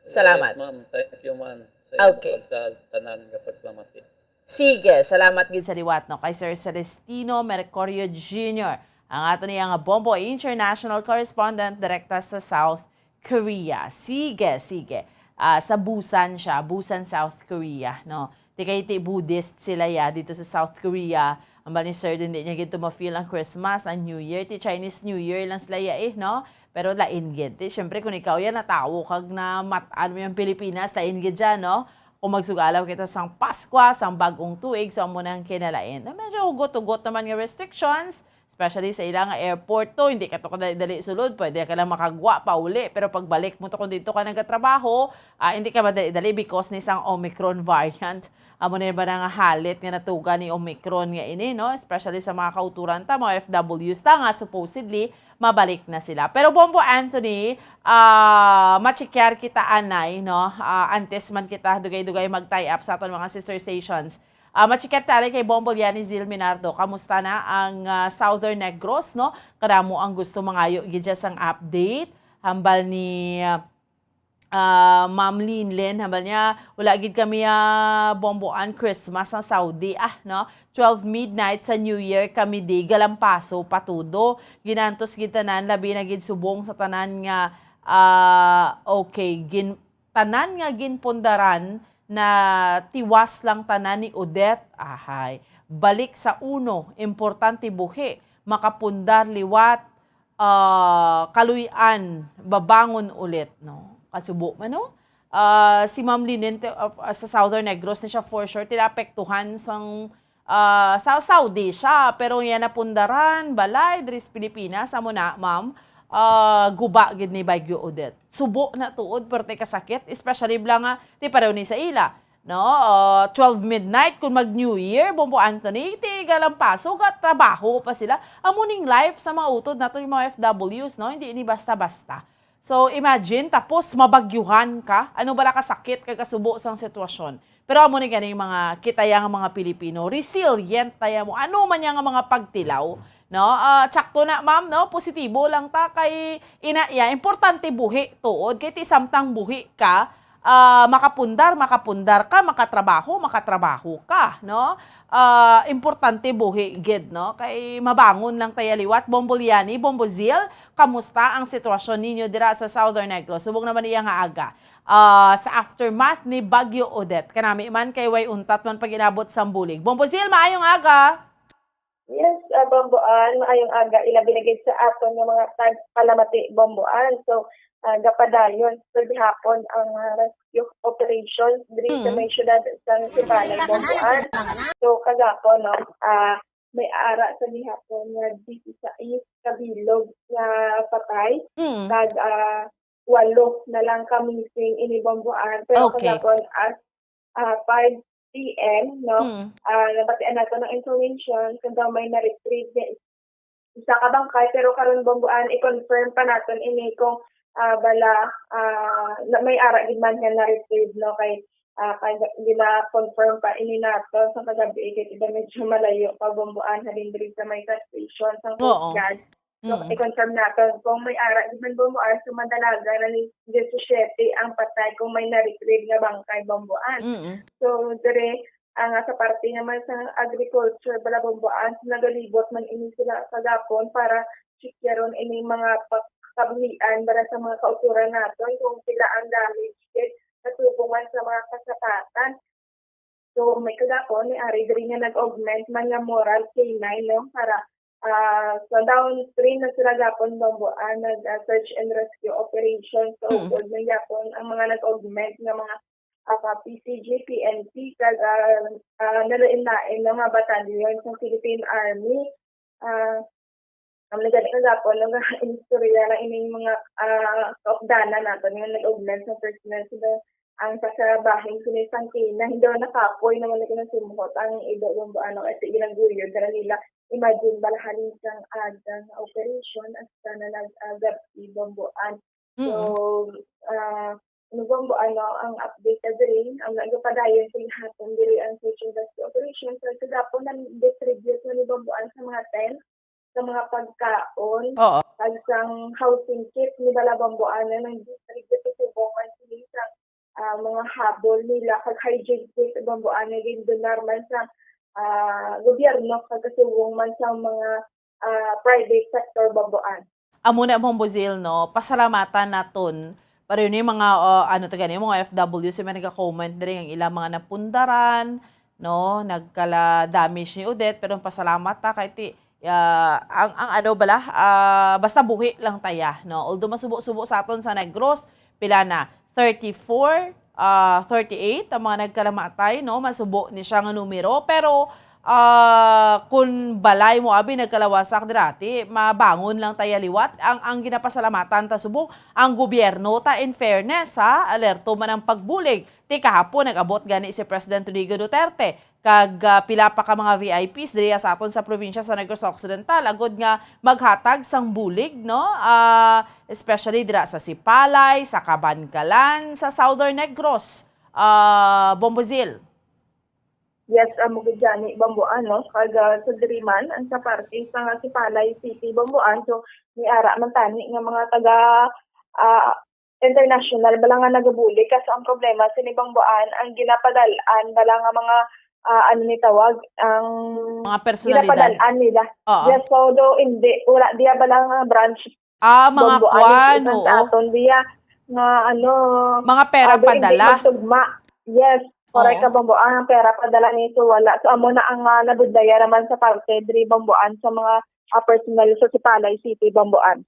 Salamat. Yes, ma'am. Thank you, ma'am. Sa Okay. Sa tanan nga pagpamati. Sige, salamat gid sa liwat, no, kay Sir Celestino Mercurio Junior, ang ato niya nga Bombo International Correspondent direkta sa South Korea. Sige, sige. Ah, sa Busan siya, Busan, South Korea, no? Ti kay ti Buddhist sila ya dito sa South Korea. Ang ba ni Sir, hindi niya gid ma-feel ang Christmas, ang New Year, ti Chinese New Year lang sila ya eh, no? Pero lain gid. Ti, syempre, kung ikaw yan, natawo kag na mat-an mo yung Pilipinas, lain gid dyan, no? Kung magsugalaw kita sang Paskwa, sang bagong tuig, so amo na ang kinalain. Na medyo hugot-hugot naman nga restrictions, especially sa ilang airport to, hindi ka to kadali-dali sulod, pwede ka lang makagwa, pauli, pero pagbalik mo to kung dito ka nagatrabaho, ah, hindi ka madali-dali because ni sang Omicron variant. Amo na ba nga halit nga natuga ni Omicron nga ini, no? Especially sa mga kauturan ta, mga F Ws ta nga supposedly mabalik na sila. Pero Bombo Anthony, ah, machikyar kita anay, no? Ah, antes man kita dugay-dugay mag-tie up sa aton mga sister stations. Ah, machikyar ta anay kay Bombo Liani Zil Minardo. Kamusta na ang, ah, Southern Negros, no? Kadamo ang gusto mangayo gid dyan sang update. Hambal ni, ah, ah, Ma'am Linlen, hambal niya, "Wala gid kami, ah, bomboan Christmas sa Saudi, ah, no? Twelve midnight sa New Year kami di galampaso pa tudo. Ginantos gid tanan, labi na gid subong sa tanan nga, ah, okay, gin-, tanan nga ginpundaran na tiwas lang tanan ni Odette." Ahay, balik sa uno, importante buhi, makapundar liwat, ah, kaluy-an, babangon ulit, no? Kasubo man, no? Ah, si Ma'am Linen, te-, ah, sa Southern Negros ni siya, for sure, tinaapektuhan sang, ah, sa Saudi siya, pero niya napundaran, balay, diri sa Pilipinas, amo na, ma'am, ah, guba gid ni Bagyo Odette. Subo na tuod, pero te kasakit, especially bala nga, ti pareho ni sa ila. No? Ah, twelve midnight, kung mag-New Year, Bombo Anthony, ti galampaso, ga trabaho pa sila. Amo ning life sa mga utod nato, yung mga F Ws, no? Hindi ini basta-basta. So, imagine, tapos mabagyuhan ka. Ano bala kasakit kag kasubo sang sitwasyon? Pero amo ni ganing mga, kita ya nga mga Pilipino, resilient taya mo. Ano man ya nga mga pagtilaw, no? Ah, tsakto na, ma'am, no? Positibo lang ta kay ina ya. Importante buhi, tuod. Kay ti samtang buhi ka, ah, makapundar, makapundar ka, makatrabaho, makatrabaho ka, no? Ah, importante buhi gid, no? Kay mabangon lang taya liwat. Bombo Liani, Bombo Zil, kamusta ang sitwasyon ninyo dira sa Southern Negros? Subong naman niya nga aga. Ah, sa aftermath ni Bagyo Odette, kanami man kay way untat man pag-inabot sang bulig. Bombo Zil, maayong aga! Yes, ah, Bomboan, maayong aga. Ilabi na gid sa aton nga mga tagpalamati, Bomboan. So, ah, gapadayon sa gihapon ang, ah, rescue operation diri sa Mm. may siyudad sa Sibalay, Bomboan. So, kagapon, no, ah, may ara sa gihapon nga disisais ka bilog nga patay, Mm. kag, ah, walo na lang ka missing ini, Bomboan. Pero Okay. kagapon, as ah, five P M, no? Mm. Ah, nabatian nato ng information kung daw may na-retrieve nga is-, isa ka bangkay, pero karon, Bomboan, i-confirm pa naton ini kung, ah, bala, ah, na, may ara gid man nga na-retrieve, no? Kay, ah, kay gina-confirm pa ini nato sa kagabi, kay iba medyo malayo pa, Bomboan, halin diri sa may substation sa Oo. Coast Guard. So, Mm. i-confirm naton kung may ara gid man, Bomboan, so madalagan na ni disisiete ang patay kung may na-retrieve nga bangkay, Bomboan. Mm. So, dire, ang, ah, sa parte naman sa agriculture, bala, Bomboan, so nagalibot man ini sila kagapon para sikyaron ini mga pa-, kabuhian para sa mga kauturan naton kung pila ang damage gid, katubong man sa mga kasapatan. So, may kagapon, may ari diri nga nag-augment man nga mobile K nine, no, para, ah, sa downstream na sila gapon, Bomboan, nag, ah, search and rescue operation. So, Mm. upod man gapon ang mga nag-augment nga mga, ah, P C G, P N P, kag, ah, ah, nalain-lain nga mga batalyon sa Philippine Army. Ah, Ang nagani kagapon, nag-istorya lang ining mga, ah, kaupdanan naton nga nag-augment sa personnel sila ang sa, sa bahin sini sang Kina. Hindi na nakapoy naman na kinasumuhot ang ido, Bomboan, kay ginaguyod na nila. Imagine, bala halin sang aga nga operation hasta na nag-, ah, gab-i, Bomboan. So, Mm. ah, ano, Bomboan, ang update na diri, ang nagapadayon sa gihapon diri ang search and rescue operation. So, kagapon, nang distribute na ni, Bomboan, sa mga tent, sa mga pagkaon, Oo. kag sang housing kit ni bala, Bomboan, nga nag-distribute sa subong man sini sa, ah, mga habol nila, kag hygiene kit, Bomboan, nga gindonar man sa, ah, gobyerno, kag kasubong man sa mga, ah, private sector, Bomboan. Amo na, Bombo Zil, no? Pasalamatan naton. Pareho ni mga, uh, ano to gani, mga F W, si may nagka-comment diri ang ilang mga napundaran, no? Nagkala damage ni Odette, pero pasalamat ta kay ti, ah, ang, ang ano bala, ah, basta buhi lang taya, no? Although masubo-subo sa aton sa Negros, pila na? Thirty-four, ah, thirty-eight ang mga nagkalamatay, no? Masubo ni siya nga numero, pero Ah, kun balay mo abi nagkalawasak dira, ti mabangon lang ta ya liwat. Ang, ang ginapasalamatan ta subong ang gobyerno ta, in fairness, ha, alerto man ang pagbulig. Ti kahapon nag-abot gani si President Rodrigo Duterte kag, ah, pila pa ka mga V I Ps diriya sa aton sa probinsya sa Negros Occidental agod nga maghatag sang bulig, no? Ah, especially dira sa Sipalay, sa Kabankalan, sa Southern Negros, ah, Bombozil. Yes, amo gid gani, Bambuan, no? Kag, ah, sa diri man, ang sa parte sa nga Sipalay City, Bambuan, so, may ara man tani nga mga taga, ah, international bala nga nagabulig, kaso ang problema sini, Bambuan, ang ginapadal-an bala nga mga, ah, ano ni tawag, ang Mga personalidad. ginapadal-an nila. Oo. Yes, so, do, hindi, wala diya bala nga branch, Ah, mga Bambuan, kwan, iban oo. sa aton diya nga, ano, Mga pera ah, do, hindi padala. magtugma. Yes, correct Oo. ka, Bambuan, ang pera padala ni, so wala. So, amo na ang, ah, nabudlaya naman sa parte diri, Bambuan, sa mga, ah, personal sa Sipalay City, Bambuan.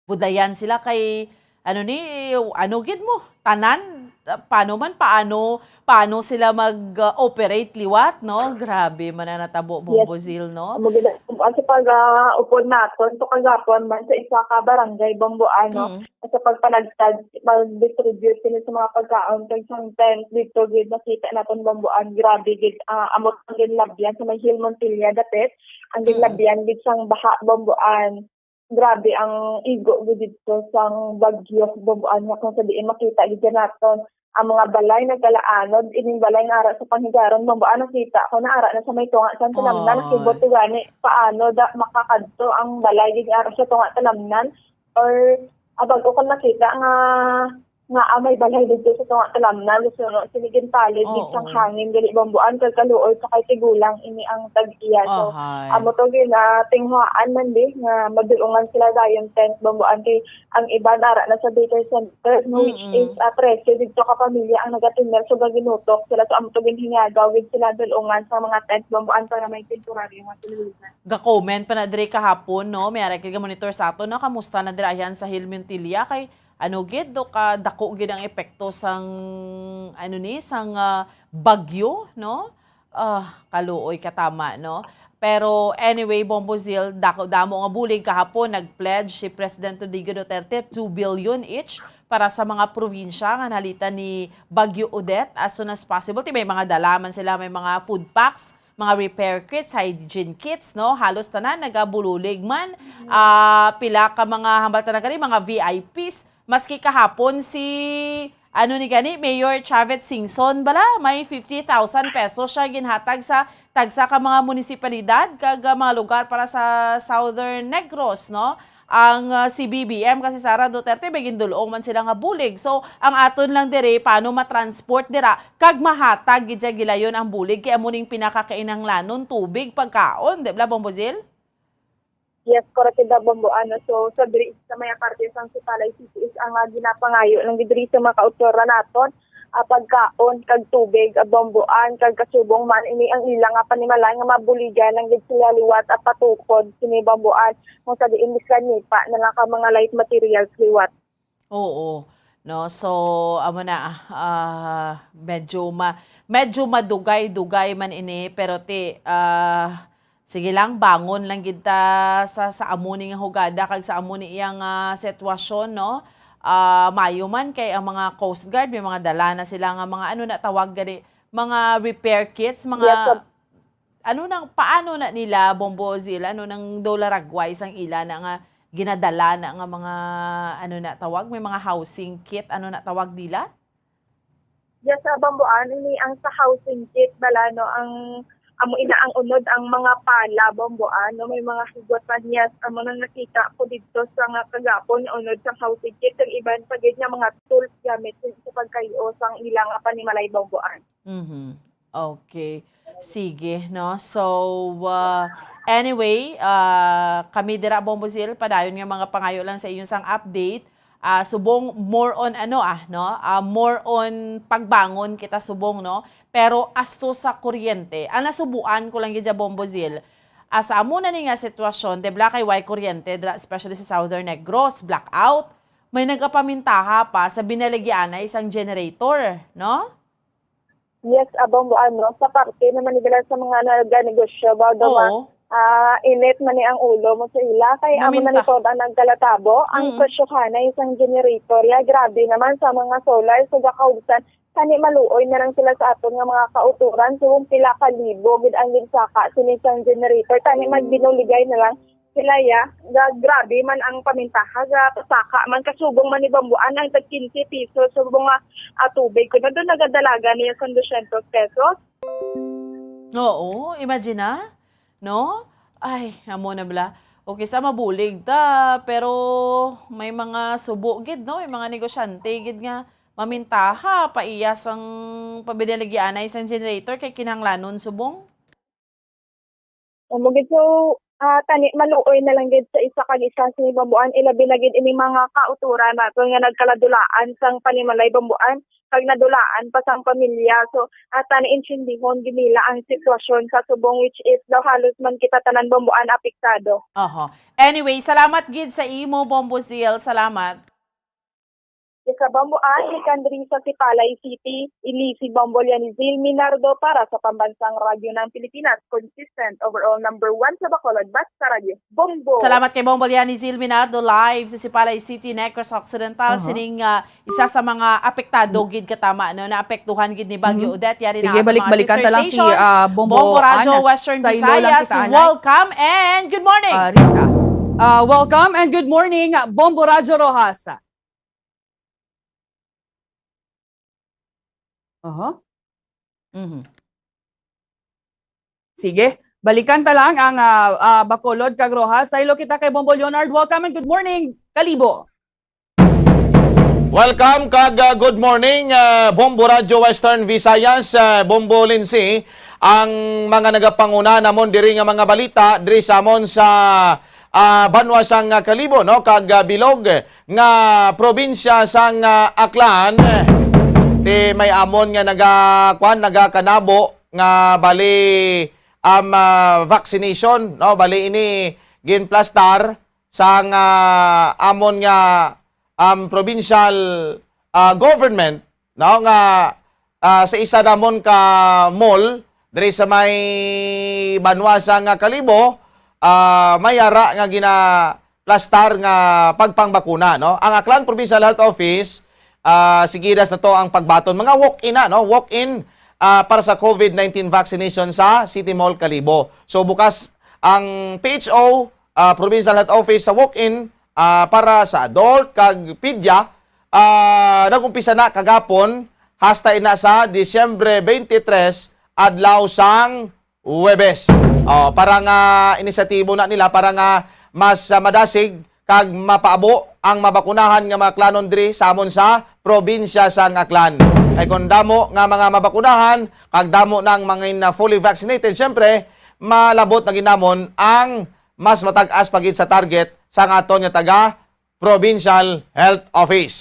Budlayan sila kay, ano ni, ano gid mo, tanan, ah, paano man, paano, paano sila mag-operate liwat, no? Grabe man ang natabo, Bombozil, no? Amo gid ang sa pag, ah, upod naton, so kagapon man sa isa ka barangay, Bambuan, no? Mm. Sa pagpanagtag, pag-distribute sila sa mga pagkaon kag sang tent dito gid nakita naton, Bambuan, grabe gid, ah, amo ang ginlabyan sa may Hill Montilla dapit, ang Mm. ginlabyan gid sang baha, Bambuan. Grabe ang igo gid dito sang bagyo, Bambuan, nga kung sa diin makita gid naton ang mga balay nagkalaanod, ining balay nga ara sa Panghigaron, Bambuan, nakita ko na ara na sa may tunga sang talamnan, Ay. nakibot ko gani paano da makakadto ang balay gid nga ara sa tunga talamnan, or, ah, bag-o ko nakita nga, nga, ah, may balay dito sa tunga talamnan, gusto no, sini ginpalid gid sang Oo. hangin gali, Bambuan, kag kaluoy pa kay tigulang ini ang tag-iya. So, Ahay. amo to ginatinghuaan man di nga madulungan sila dayon tent, Bambuan, kay ang iban ara na sa daycare center, no, which Mm-mm. is, ah, trese dito ka pamilya ang nagatener, so gaginutok sila. So, amo to ginhingagaw gid sila dulungan sa mga tent, Bambuan, para may temporaryo nga tulugan. Ga-comment pa na diri kahapon, no? May ara gid ga-monitor sa aton, no? Kamusta na dira yan sa Hill Montilla? Kay ano gid, do ka dako gid ang epekto sang, ano ni, sang, ah, bagyo, no? Ah, kaluoy ka, tama, no? Pero anyway, Bombozil, dako, damo nga bulig kahapon, nag-pledge si President Rodrigo Duterte two billion each para sa mga probinsya nga nahalitan ni Bagyo Odette as soon as possible. Ti may mga dala man sila, may mga food packs, mga repair kits, hygiene kits, no? Halos tanan nagabulig man. Ah, pila ka mga, hambal ta na gani, mga V I Ps. Maski kahapon si, ano ni gani, Mayor Chavit Singson bala, may fifty thousand pesos siya ginhatag sa tagsa ka mga munisipalidad kag, ah, mga lugar para sa Southern Negros, no? Ang, ah, si B B M kasi Sara Duterte, may gindulong man sila nga bulig. So, ang aton lang diri, paano matransport dira kag mahatag gid siya gilayon ang bulig, kay amo ning pinakakinahanglanon, tubig, pagkaon, di ba, Bombozil? Yes, correct gid, Bambuan, no? So, sa diri sa may parte sang Sipalay City is ang, ah, ginapangayo lang gid diri sa mga kautoran naton, ah, pagkaon kag tubig, ah, Bambuan, kag kasubong man ini ang ila nga panimalay nga mabuligan lang gid sila liwat at patukod sini, Bambuan, kung sa diin bisan nipa na lang ka mga light materials liwat. Oo. No, so, amo na, ah, medyo ma-, medyo madugay-dugay man ini, pero ti, ah, sige lang, bangon lang gid ta sa, sa amo ni nga hugada kag sa amo ni iyang, ah, sitwasyon, no? Ah, mayo man kay ang mga Coast Guard, may mga dala na sila nga mga, ano na tawag gani, mga repair kits, mga Yes, sir. Ano nang, paano na nila, Bombozil? Ano nang dolaragway sang ila na nga ginadala na nga mga, ano na tawag, may mga housing kit, ano na tawag nila? Yes, sa Bambuan, ini ang sa housing kit bala, no, ang amo ina ang unod ang mga pala, Bambuan, no, may mga higot pa niya, amo nang nakita ko dito sa nga kagapon, unod sa housing kit, ang iban pa gid nga mga tools gamit sa pagkayo sang ilang panimalay, Bambuan. Mhm. Okay. Sige, no? So, ah, anyway, ah, kami dira, Bombozil, padayon nga mga pangayo lang sa inyo sang update. Ah, subong more on ano, ah, no? Ah, more on pagbangon kita subong, no? Pero asto sa kuryente, ang nasubuan ko lang gid dya, Bombozil, ah, sa amo na ni nga sitwasyon, di ba, kay way kuryente dira, especially sa Southern Negros, blackout, may nagapamintaha pa sa binaligyan na isang generator, no? Yes, abang buwan, no? Sa parte naman nila sa mga naganegosyo, ba, daw ma-, Oo. ah, init man ni ang ulo mo sa ila, kay amo na ni Maminta. Toda nagkalatabo, ang Mm. presyohanay sang generator, ya, grabe naman sa mga solar, sa gakausan, tani maluoy na lang sila sa aton nga mga kauturan, so, kung pila ka libo gid ang ginsaka sini sang generator, tani Mm. magbinuligay na lang sila, ya, ga-, grabe man ang pamintaha, ga pasaka man, kasubong man ni bambuan ang tag quince pesos, subong nga, ah, tubig, kuno doon nagadalagan niya sa doscientos pesos. Oo, imagine na, no? Ay, amo na bala. Okay, sa mabulig ta, pero may mga subo gid, no? May mga negosyante gid nga mamintaha, paiyas ang pabiniligianay sang generator kay kinahanglanon subong. Amo gid, so, ah, tani maluoy na lang gid sa isa kag isa sini bambuan, ilabi na gid ini mga kauturan naton nga nagkaladulaan sang panimalay bambuan kag nadulaan pa sang pamilya. So, ah, tani intindihon gid nila ang sitwasyon sa subong, which is daw halos man kita tanan bambuan apektado. Oho. Anyway, salamat gid sa imo, Bombo Zil. Salamat. Isa bambuan, gikan diri sa Sipalay City, ini si Bombo Lianizil Minardo para sa Pambansang Radyo ng Pilipinas, consistent, overall number one sa Bacolod, basta Radyo Bombo. Salamat kay Bombo Lianizil Minardo, live sa Sipalay City, Negros Occidental. Aha. Sining, ah, isa sa mga apektado gid katama, no, naapektuhan gid ni Bagyo Mhm. Odette. Yari na Sige, aton mga balik-balikan sister ta lang si, stations. Ah, Bombo Bombo Radyo Ana. Western Sa ilo lang Visayas, kita, anay. Welcome and good morning. Ah, Rita. Ah, welcome and good morning, Bombo Radyo Rojas. Aha. Mhm. Sige, balikan ta lang ang, ah, ah, Bacolod kag Roxas. Saylo kita kay Bombo Leonard. Welcome and good morning, Kalibo. Welcome kag, ah, good morning, ah, Bombo Radyo Western Visayas, ah, Bombo Lindsay, ang mga nagapanguna namon diri nga mga balita diri sa amon sa, ah, banwa sang, ah, Kalibo, no, kag, ah, bilog nga probinsya sang, ah, Aklan. Ti may amon nga naga-, kwan, nagakanabo nga bali, um, ah, vaccination, no? Bali ini ginplastar sang, ah, amon nga, um, provincial, ah, government, no, nga, ah, sa isa namon ka mall diri sa may banwa sang Kalibo, ah, may ara nga ginaplastar nga pagpangbakuna, no? Ang Aklan Provincial Health Office, ah, sigidas na to ang pagbaton. Mga walk-in na, no? Walk-in, ah, para sa COVID nineteen vaccination sa City Mall Kalibo. So, bukas ang P H O, ah, Provincial Health Office sa walk-in, ah, para sa adult kag pedia, ah, nag-umpisa na kagapon hasta ina sa Disyembre twenty-three, adlaw sang Huwebes. Oh, para nga inisyatibo na nila para nga mas, ah, madasig kag mapaabo ang mabakunahan nga mga Aklanon diri sa amon sa probinsya sang Aklan. Kay kon damo nga mga mabakunahan kag damo nang mga na fully vaccinated, syempre, malabot na gid namon ang mas matag-as pa gid sa target sang aton nga taga Provincial Health Office.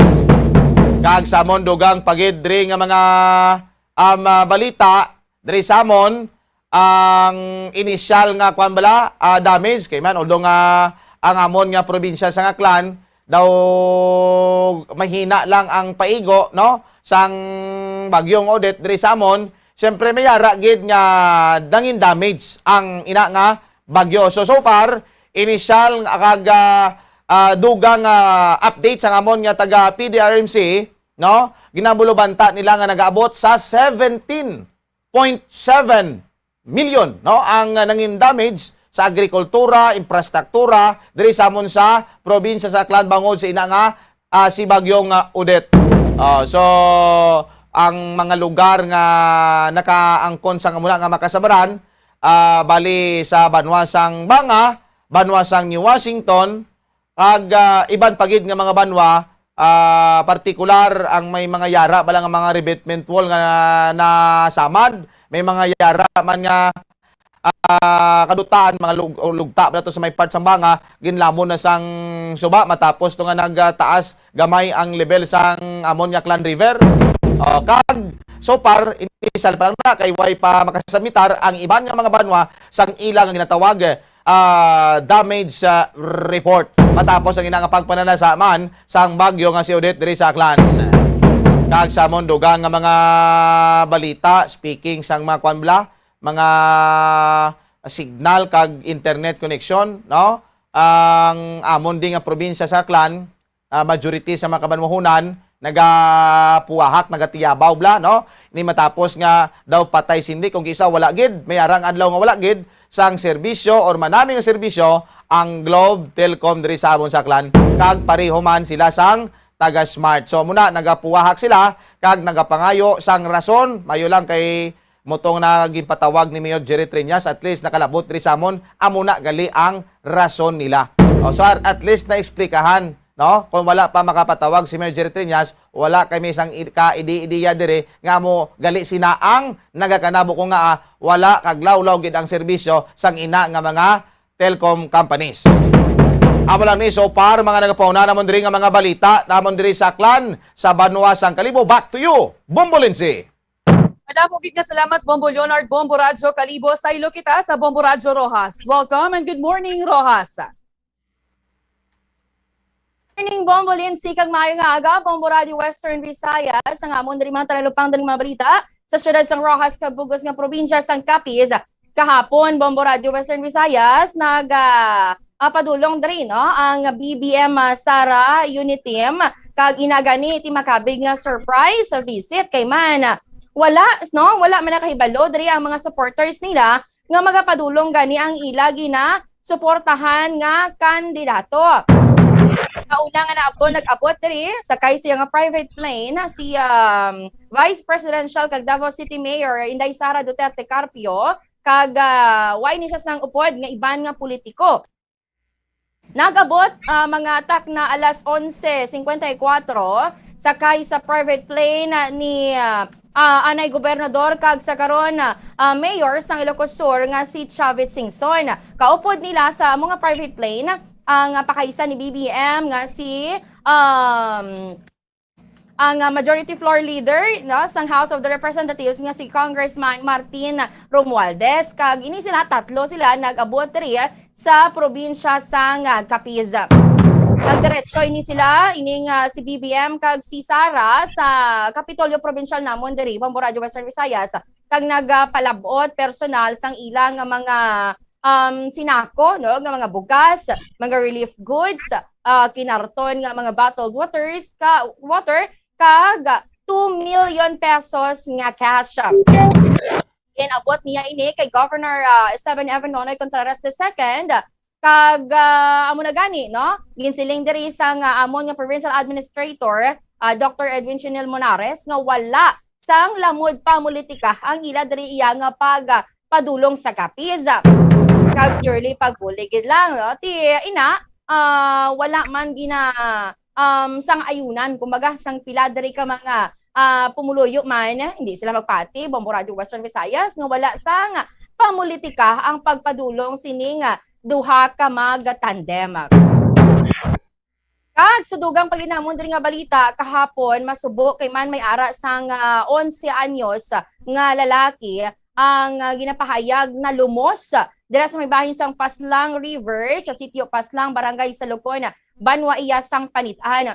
Kag sa amon dugang pa gid diri nga mga, um, ah, balita diri sa amon, ang inisyal nga, kwan bala, ah, damage kay man, although nga ang amon nga probinsya sang Aklan daw mahina lang ang paigo, no, sang Bagyong Odette diri sa amon, siyempre may ara gid nga nangin damage ang ina nga bagyo. So, so far, inisyal nga kag, ah, ah, dugang, ah, update sang amon nga taga P D R M C, no? Ginabulubanta nila nga nagaabot sa seventeen point seven million, no, ang, ah, nangin damage sa agrikultura, infrastruktura diri sa amon sa probinsya sa Aklan bangod sa ina nga, ah, si Bagyong, ah, Odette. Ah, so, ang mga lugar nga nakaangkon sa muna nga makasabaran, ah, bali sa banwa sang Banga, banwa sang New Washington, kag, ah, iban pa gid nga mga banwa, ah, partikular ang may mga yara bala nga mga revetment wall nga nasamad, may mga yara man nga, ah, kadutaan, mga lug-, lugta bala to sa may part sang Banga, ginlamon na sang suba matapos to nga nagtaas gamay ang level sang amon nga Aklan River. Oh, kag so far, inisal pa lang na kay way pa makasamitar ang iban nga mga banwa sang ila nga ginatawag ah, damage, ah, report matapos ang ina nga pagpananasa man sang bagyo nga si Odette diri sa Aklan. Kag sa amon dugang nga mga balita, speaking sang mga kwan bala, mga signal kag internet connection, no? Ang amon di nga probinsya sa Aklan, ah, majority sa mga kabanwahunan nagapuwahak, nagatiyabaw bala, no? Ni matapos nga daw patay sindi, kung kisa wala gid, may arang adlaw nga wala gid sang serbisyo or manami nga serbisyo ang Globe Telecom diri sa amon sa Aklan, kag pareho man sila sang taga Smart. So, muna, nagapuwahak sila kag nagapangayo sang rason, mayo lang kay mutong na ginpatawag ni Mayor Jerry Treñas, at least nakalabot diri sa amon, amo na gali ang rason nila. O, so, at least naexplikahan, no? Kung wala pa makapatawag si Mayor Jerry Treñas, wala kami sang i-, ka-idi-idiya diri nga mo gali sina ang nagakanabo ko nga, ah, wala kaglawlaw gid ang serbisyo sang ina nga mga telecom companies. Amo lang ni so far, mga nagapauna namon diri nga mga balita namon diri sa Aklan, sa banwa sang Kalibo. Back to you, Bombo Lindsay. Madamo gid nga salamat, Bombo Leonard. Bombo Radyo Kalibo, saylo kita sa Bombo Radyo Roxas. Welcome and good morning, Roxas. Morning, Bombo Lindsay, kag maayo nga aga, Bombo Radyo Western Visayas. Ang amon diri mga talupang diri mga balita sa siyudad sang Roxas kag bug-os nga probinsya sang Capiz. Kahapon, Bombo Radyo Western Visayas, nag, ah, ah, padulong diri, no, ang B B M, ah, Sara Unit Team, kag ina gani ti makabig nga surprise visit kay man, ah, wala, no, wala man nakahibalo diri ang mga supporters nila nga magapadulong gani ang ila ginasuportahan nga kandidato. Kauna nga naabot, nag-abot diri, sakay siya nga private plane, si, um, Vice Presidential kag Davao City Mayor Inday Sara Duterte Carpio, kag, ah, way ni siya sang upod nga iban nga politiko. Nag-abot, ah, mga takna alas onse cincuenta y cuatro, sakay sa private plane ni, ah, ah, anay gobernador kag sa karon, ah, mayor sang Ilocos Sur nga si Chavit Singson. Kaupod nila sa amo nga private plane ang, ah, pakaisa ni B B M nga si, um, ang, ah, Majority Floor Leader, no, sang House of the Representatives nga si Congressman Martin Romualdez. Kag ini sila, tatlo sila nag-abot diri sa probinsya sang, ah, Capiz. Nagdiretso ini sila, ining, ah, si B B M kag si Sara sa Kapitolyo Provincial namon diri, Bombo Radyo Western Visayas, kag nagapalab-ot personal sang ila nga mga, um, sinako, no, nga mga bugas, mga relief goods, ah, kinarton nga mga bottled waters, ka, water, kag two million pesos nga cash. Ginabot niya ini kay Governor, ah, Esteban Evan Nonoy Contreras the second, kag, ah, amo na gani, no? Ginsiling diri sang, ah, amon nga provincial administrator, ah, Doctor Edwin Chinil Monares, nga wala sang lamod pamulitika ang ila diri iya nga pag, ah, padulong sa Capiz. Kag purely pagbulig gid lang, no? Ti ina, ah, wala man gina, um, sang ayunan, kumbaga, sang pila diri ka mga, ah, pumuluyo man, hindi sila magpati, Bombo Radyo Western Visayas, nga wala sang pamulitika ang pagpadulong sining, ah, duha ka mag-tandem. Kag sa dugang pa gid namon diri nga balita, kahapon masubo kay man may ara sang, ah, onse anyos nga lalaki ang, ah, ginapahayag na lumos dira sa may bahin sang Paslang River sa sitio Paslang, Barangay Salukon, Banwa Iya sang Panit-an.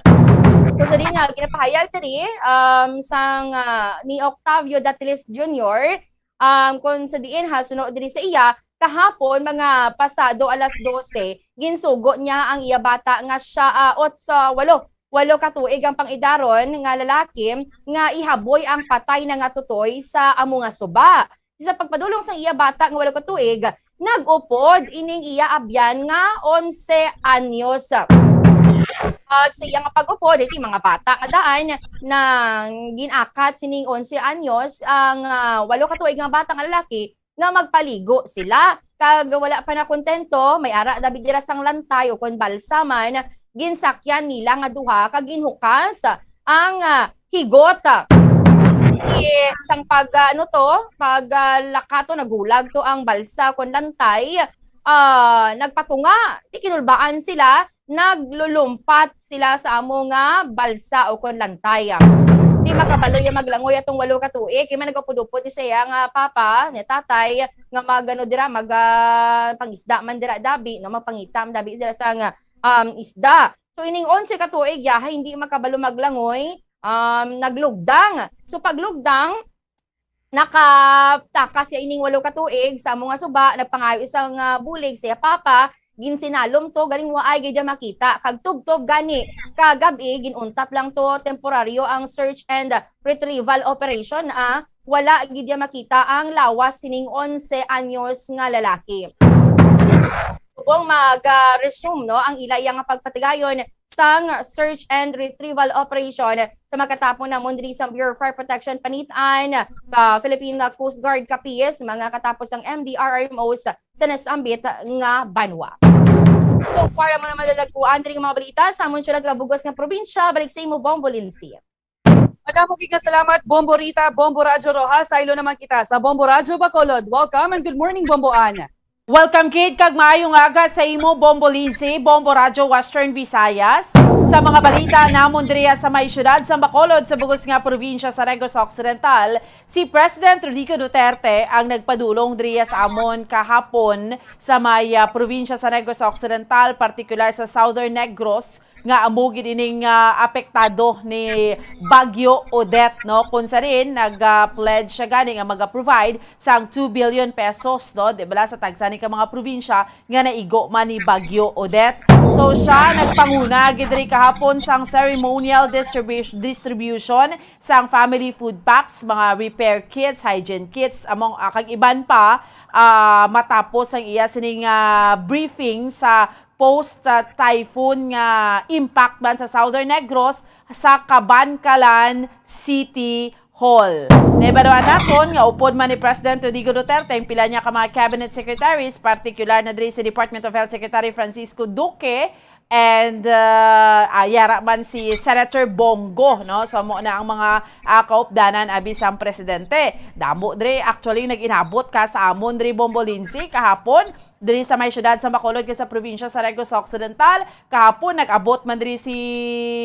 So, sa din nga ginapahayag diri, um, sang, ah, ni Octavio Datiles Junior, um, kung sa diin ha, suno diri sa iya, kahapon, mga pasado alas dose, ginsugo niya ang iya bata nga siya, ah, ot-, sa walo, walo ka tuig ang pang-idaron nga lalaki nga ihaboy ang patay na nga tutoy sa amo nga suba. Sa pagpadulong sang iya bata nga walo ka tuig, nag-upod ining iya abyan nga onse anyos. At sa iya nga pag-upod, iti mga bata nga daan nang gin-akat sining onse anyos, ang, ah, walo ka tuig nga bata nga lalaki nga magpaligo sila. Kag wala pa nakontento, may ara dabi dira sang lantay o kon balsa man, ginsakyan nila nga duha kag ginhukas ang, ah, higot. Di sang pag, ah, ano to, pag, ah, lakat to, nagulag to ang balsa kon lantay, ah, nagpatunga, di kinulbaan sila, naglulumpat sila sa amo nga balsa o kon lantay. Di makabalo iya maglangoy atong walo ka tuig, kay man nagupod-upod ni siya nga papa, ni tatay, nga mag, ano, dira, mag, ah, pangisda man dira dabi, no, magpangita man dabi sila sa nga, um, isda. So, ining onse ka tuig, yahay, hindi makabalo maglangoy, um, naglugdang. So paglugdang, nakatakas siya ining walo ka tuig sa amo nga suba, nagpangayo sang, ah, bulig sa iya papa, ginsinalom to, galing waay gid iya makita, kag tubtob gani kagab-i, ginuntat lang to temporaryo ang search and retrieval operation, ah, wala gid iya makita ang lawas sining onse anyos nga lalaki. Subong mag, ah, resume, no, ang ila iya nga pagpatigayon sang search and retrieval operation sa makatapon namon diri sa Bureau of Fire Protection Panitan, pa Philippine Coast Guard Capiz, mga katapos ang M D R R M Os sa nasambit nga banwa. So far, amo na ang madalaguan diri nga mga balita sa amon siyudad nga bug-os nga probinsya. Balik sa imo, Bombo Lindsay. Madamo gid nga salamat, Bombo Rita, Bombo Radyo Rojas. Saylo naman kita sa Bombo Radyo Bacolod. Welcome and good morning, Bombo Ann. Welcome, Kate, kag maayong aga sa imo, Bombo Lindsay, Bombo Radyo Western Visayas. Sa mga balita namon diriya sa may siyudad sa Bacolod, sa bug-os nga probinsya sa Negros Occidental, si President Rodrigo Duterte ang nagpadulong diriya sa amon kahapon sa may, ah, probinsya sa Negros Occidental, partikular sa Southern Negros, nga amo gid ining, ah, apektado ni Bagyo Odette, no? Kung sa rin, nag, ah, pledge siya gani nga maga-provide sang two billion pesos, no? Di bala sa tagsa ni ka mga probinsya nga naigo man ni Bagyo Odette. So siya nagpanguna gid diri kahapon sang ceremonial distribu-, distribution sang family food packs, mga repair kits, hygiene kits, among, ah, kag iban pa, ah, matapos ang iya sining, ah, briefing sa post, ah, typhoon nga impact man sa Southern Negros sa Kabankalan City Hall. Nahibaluan naton nga upod man ni President Rodrigo Duterte ang pila niya ka mga cabinet secretaries, partikular na diri si Department of Health Secretary Francisco Duque and, ah, ah, yara man si Senator Bong Go, no? So, amo na ang mga, ah, kaupdanan abi sang presidente. Damo diri actually nag-inabot ka sa amon diri, Bombo Lindsay, kahapon diri sa may siyudad sa Bacolod kag sa probinsya sa Negros Occidental. Kahapon, nag-abot man diri si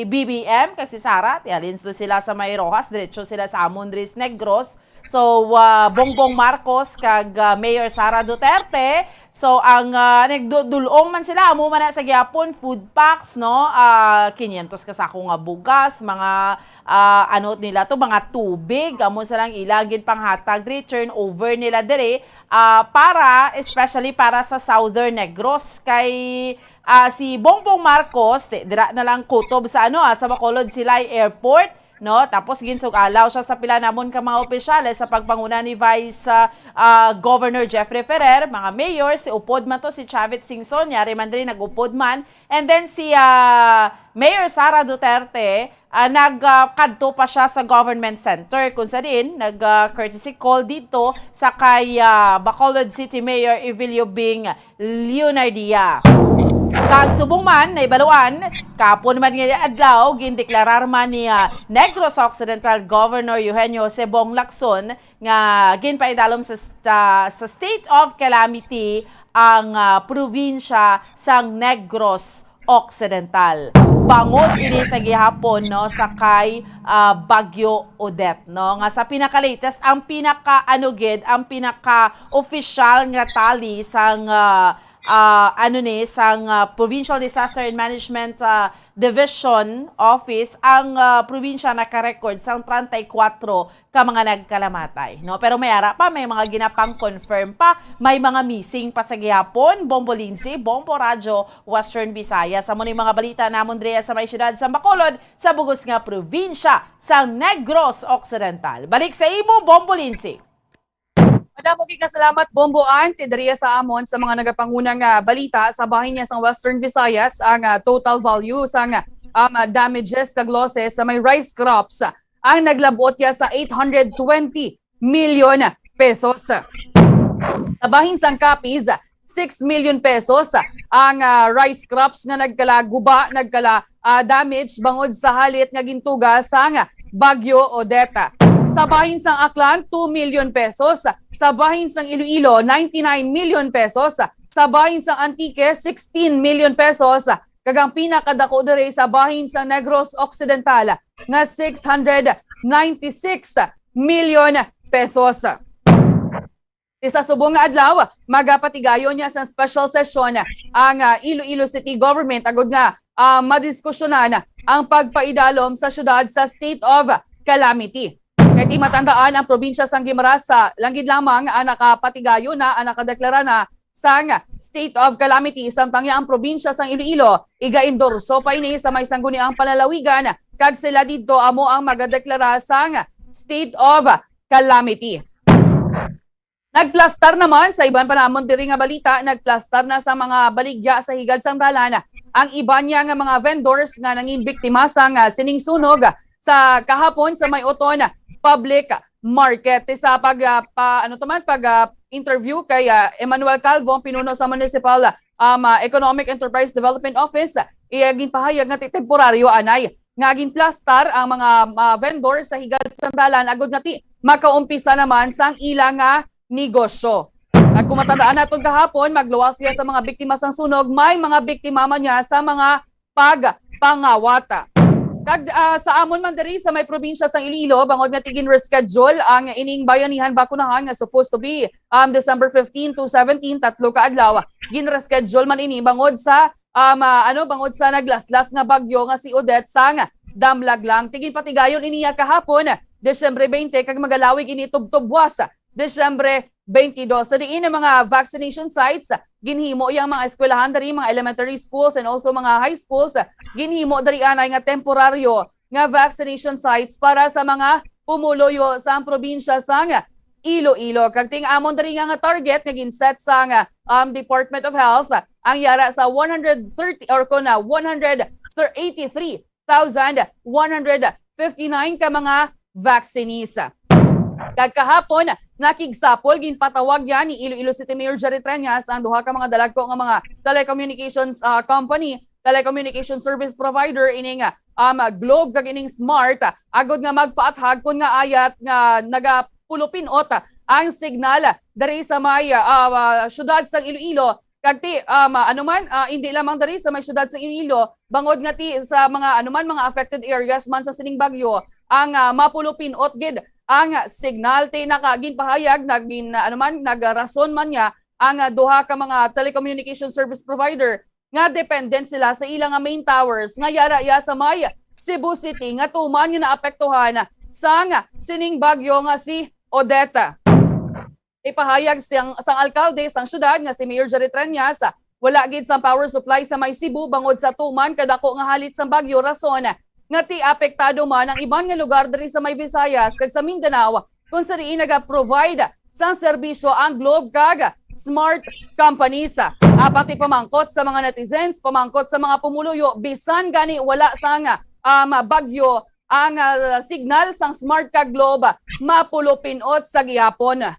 B B M kag si Sara. Ti halin to sila sa may Roxas, diretso sila sa amon diri sa Negros. So, ah, Bongbong Marcos kag, ah, Mayor Sara Duterte. So, ang, ah, nagdudulong man sila, amo man na sa gihapon, food packs, no? Ah, quinientos ka sako nga bugas, mga, ah, ano nila to, mga tubig, amo silang ila ginpanghatag diri, turnover nila diri, ah, para, especially para sa Southern Negros. Kay, ah, si Bongbong Marcos, di-, dira na lang kutob sa, ano, ah, sa Bacolod Silay Airport, no? Tapos ginsug-alaw siya sa pila namon ka mga opisyales sa pagpanguna ni Vice, ah, ah, Governor Jeffrey Ferrer, mga mayor, si upod man to si Chavit Singson, yari man diri nag-upod man. And then si, ah, Mayor Sara Duterte, ah, nag, ah, kadto pa siya sa government center, kung sa din nag, ah, courtesy call dito sa kay, ah, Bacolod City Mayor Evelio Bing Leonardia. Kag subong man nahibaluan, kapon man nga adlaw, gindeklarar man ni, ah, Negros Occidental Governor Eugenio Jose Bong Lacson nga ginpaidalom sa, sa, sa state of calamity ang, ah, probinsya sang Negros Occidental. Bangod ini sa gihapon, no, sa kay, ah, Bagyo Odette, no, nga sa pinaka-latest, ang pinaka-, ano gid, ang pinaka-official nga tally sang, ah, ah, ano ni, sang, ah, Provincial Disaster and Management, ah, Division Office, ang, ah, probinsya naka-record sang treinta y cuatro ka mga nagkalamatay, no? Pero may ara pa, may mga ginapang-confirm pa, may mga missing pa sa gihapon. Bombo Lindsay, Bombo Radyo, Western Visayas. Amo ni mga balita namon diri sa may siyudad sa Bacolod, sa bug-os nga probinsya sa Negros Occidental. Balik sa imo, Bombo Lindsay. Madamo gid nga salamat, Bombo Ann, ti diriya sa amon sa mga nagapanguna nga balita sa bahin niya sa Western Visayas. Ang, ah, total value sang, um, damages kag losses sa may rice crops ang naglabot ya sa eight hundred twenty million pesos. Sa bahin sang Capiz, six million pesos ang, ah, rice crops nga nagkala guba, nagkala, ah, damage bangod sa halit nga gintuga sang Bagyo Odette. Sa bahin sang Aklan, two million pesos. Sa bahin sang Iloilo, ninety-nine million pesos. Sa bahin sang Antique, sixteen million pesos. Kag ang pinakadako diri sa bahin sa Negros Occidental nga six hundred ninety-six million pesos. Sa subong nga adlaw, magapatigayon niya sa special session ang, ah, Iloilo City Government agud nga, ah, madiskusyonan ang pagpaidalom sa syudad sa state of calamity. Kay ti matandaan, ang probinsya sang Guimaras sa lang gid lamang ang nakapatigayon na, ang nakadeklara na sang state of calamity, samtang ang probinsya sang Iloilo iga-endorso pa ini sa may sangguniang panlalawigan, kag sila didto amo ang magadeklara sang state of calamity. Nagplastar naman sa iban pa namon diri nga balita, nagplastar na sa mga baligya sa higad sang dalan ang iban niya nga mga vendors nga nangin biktima sang, ah, sining sunog sa kahapon sa may Oton Public Market. Sa pag, ah, pa, ano to man, pag, ah, interview kay, ah, Emmanuel Calvo, pinuno sa Municipal, um, ah, Economic Enterprise Development Office, iya ginpahayag nga ti temporaryo anay nga ginplastar ang mga, ah, vendors sa higad sang dalan agud nga ti makaumpisa naman sang ila nga negosyo. At kung matandaan naton kahapon, magluwas siya sa mga biktima sang sunog, may mga biktima man niya sa mga pagpangawat. Kag, ah, sa amon man diri sa may probinsya sang Iloilo, bangod nga ti gin-reschedule ang ining bayanihan bakunahan nga supposed to be, um, December fifteen to seventeen, tatlo ka adlaw, gin-reschedule man ini bangod sa, um, ah, ano, bangod sa naglaslas nga bagyo nga si Odette sang damlag lang. Ti ginpatigayon ini niya kahapon, Disyembre twenty, kag magalawig ini tubtob buwas Disyembre twenty-dos. Sa diin ang mga vaccination sites, ginhimo yang mga eskwelahan diri, mga elementary schools and also mga high schools, ginhimo diri anay nga temporaryo nga vaccination sites para sa mga pumuluyo sang probinsya sang Iloilo. Kag ti ang amon diri nga, nga target nga ginset sang, um, Department of Health ang yara sa one hundred thirty or kon na one hundred eighty-three thousand one hundred fifty-nine ka mga vaccinees. Kag kahapon, nakigsapol, ginpatawag yan ni Iloilo City Mayor Jerry Treñas ang duha ka mga dalagko nga mga telecommunications, ah, company, telecommunication service provider, ining, um, Globe kag ining Smart, agod nga magpaathag kon nga ayat nga nagapulupinot ang signal diri sa may, ah, ah, syudad sang Iloilo. Kag ti, um, ah, ano man, ah, hindi lamang diri sa may syudad sa Iloilo, bangod nga ti sa mga, ano man, mga affected areas man sa sining bagyo, ang, ah, mapulupinot gid ang signal. Ti naka-, ginpahayag, nagin-, ano man, nagrason man niya ang, ah, duha ka mga telecommunication service provider nga dependent sila sa ila nga main towers nga yara iya sa may Cebu City nga tuman nga naapektuhan sang sining bagyo nga si Odette. Ipahayag sang, sang alkalde sang syudad nga si Mayor Jerry Treñas, wala gid sang power supply sa may Cebu bangod sa tuman kadako nga halit sang bagyo, rason nga ti apektado man ang iban nga lugar diri sa may Visayas kag sa Mindanao, kung sa diin naga-provide sang serbisyo ang Globe kag Smart companies. Apan ti pamangkot sa mga netizens, pamangkot sa mga pumuluyo, bisan gani wala sang, um, bagyo, ang, ah, signal sang Smart kag Globe mapulupinot sa gihapon.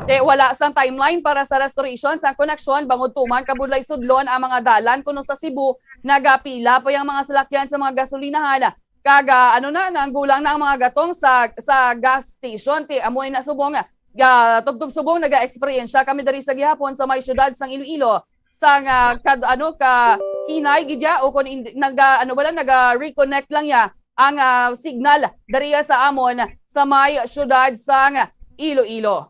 Te, wala sang timeline para sa restoration sang koneksyon bangod tuman kabudlay sudlon ang mga dalan kuno sa Cebu, nagapila pa yang mga salakyan sa mga gasolinahan. Kag, ah, ano na, nanggulang na ang mga gatong sa, sa gas station. Ti amo ni na subong, ah, tubtob subong naga-eksperyensya kami diri sa gihapon sa may syudad sang Iloilo. Sang, ah, kad-, ano, ka hinay gid ya, o kung hindi, naga-, ano, wala, naga-reconnect lang ya ang, ah, signal diri sa amon sa may syudad sang Iloilo.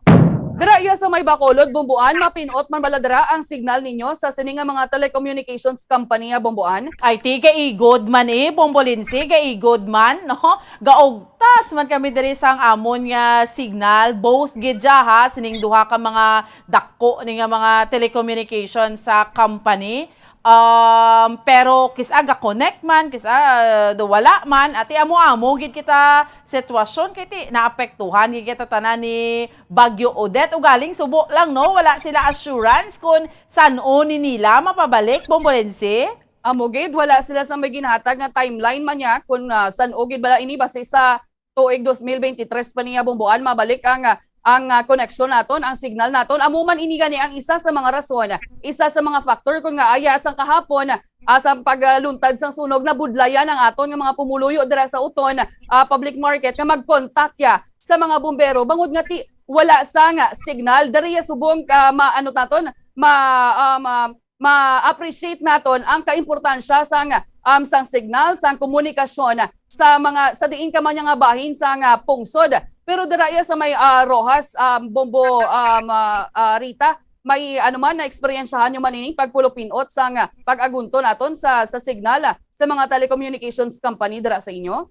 Dira iya sa may Bacolod, Bumbuan, mapin-ot man bala dira ang signal ninyo sa sini nga mga telecommunications company, ah, Bumbuan? Ay, ti, kaigod man, eh, Bombolinsi, kaigod man, no? Gaugtas man kami diri sang amon nga signal, both gid ya, ha, sining duha ka mga dako ni nga mga telecommunication sa company. Um, pero kis-a ga-connect man, kis-a, uh, do wala man, ati amo-amo gid kita sitwasyon kay ti naapektuhan gid kita tanan ni Bagyo Odette. Ugaling subo lang, no, wala sila assurance kung san-o ni nila mapabalik, Bombolense. Amo gid, wala sila sa may ginhatag nga timeline man niya kung, ah, san-o gid bala ini, basi sa tuig dos mil bente tres pa niya, Bumbuan, mabalik ang, ah, ang, ah, koneksyon naton, ang signal naton. Amo man ini gani ang isa sa mga rason, isa sa mga factor kung nga aya sang kahapon, ah, sa pagluntad sang sunog, nabudlayan ang aton nga mga pumuluyo dira sa Oton, ah, Public Market nga mag-contact ya sa mga bumbero bangod nga ti wala sang signal. Diri ya subong ka maano naton, ma, ah, ma, ma-appreciate naton ang kaimportansya sang, um, sang signal, sang komunikasyon sa mga, sa diin ka man nga bahin sang, ah, pungsod. Pero dira ya sa may, ah, Roxas, um, Bombo, um, ah, ah, Rita, may ano man na eksperyensyahan nyo man ining pagpulupinot sang, ah, pag-agunto naton sa, sa signal, ah, sa mga telecommunications company dira sa inyo?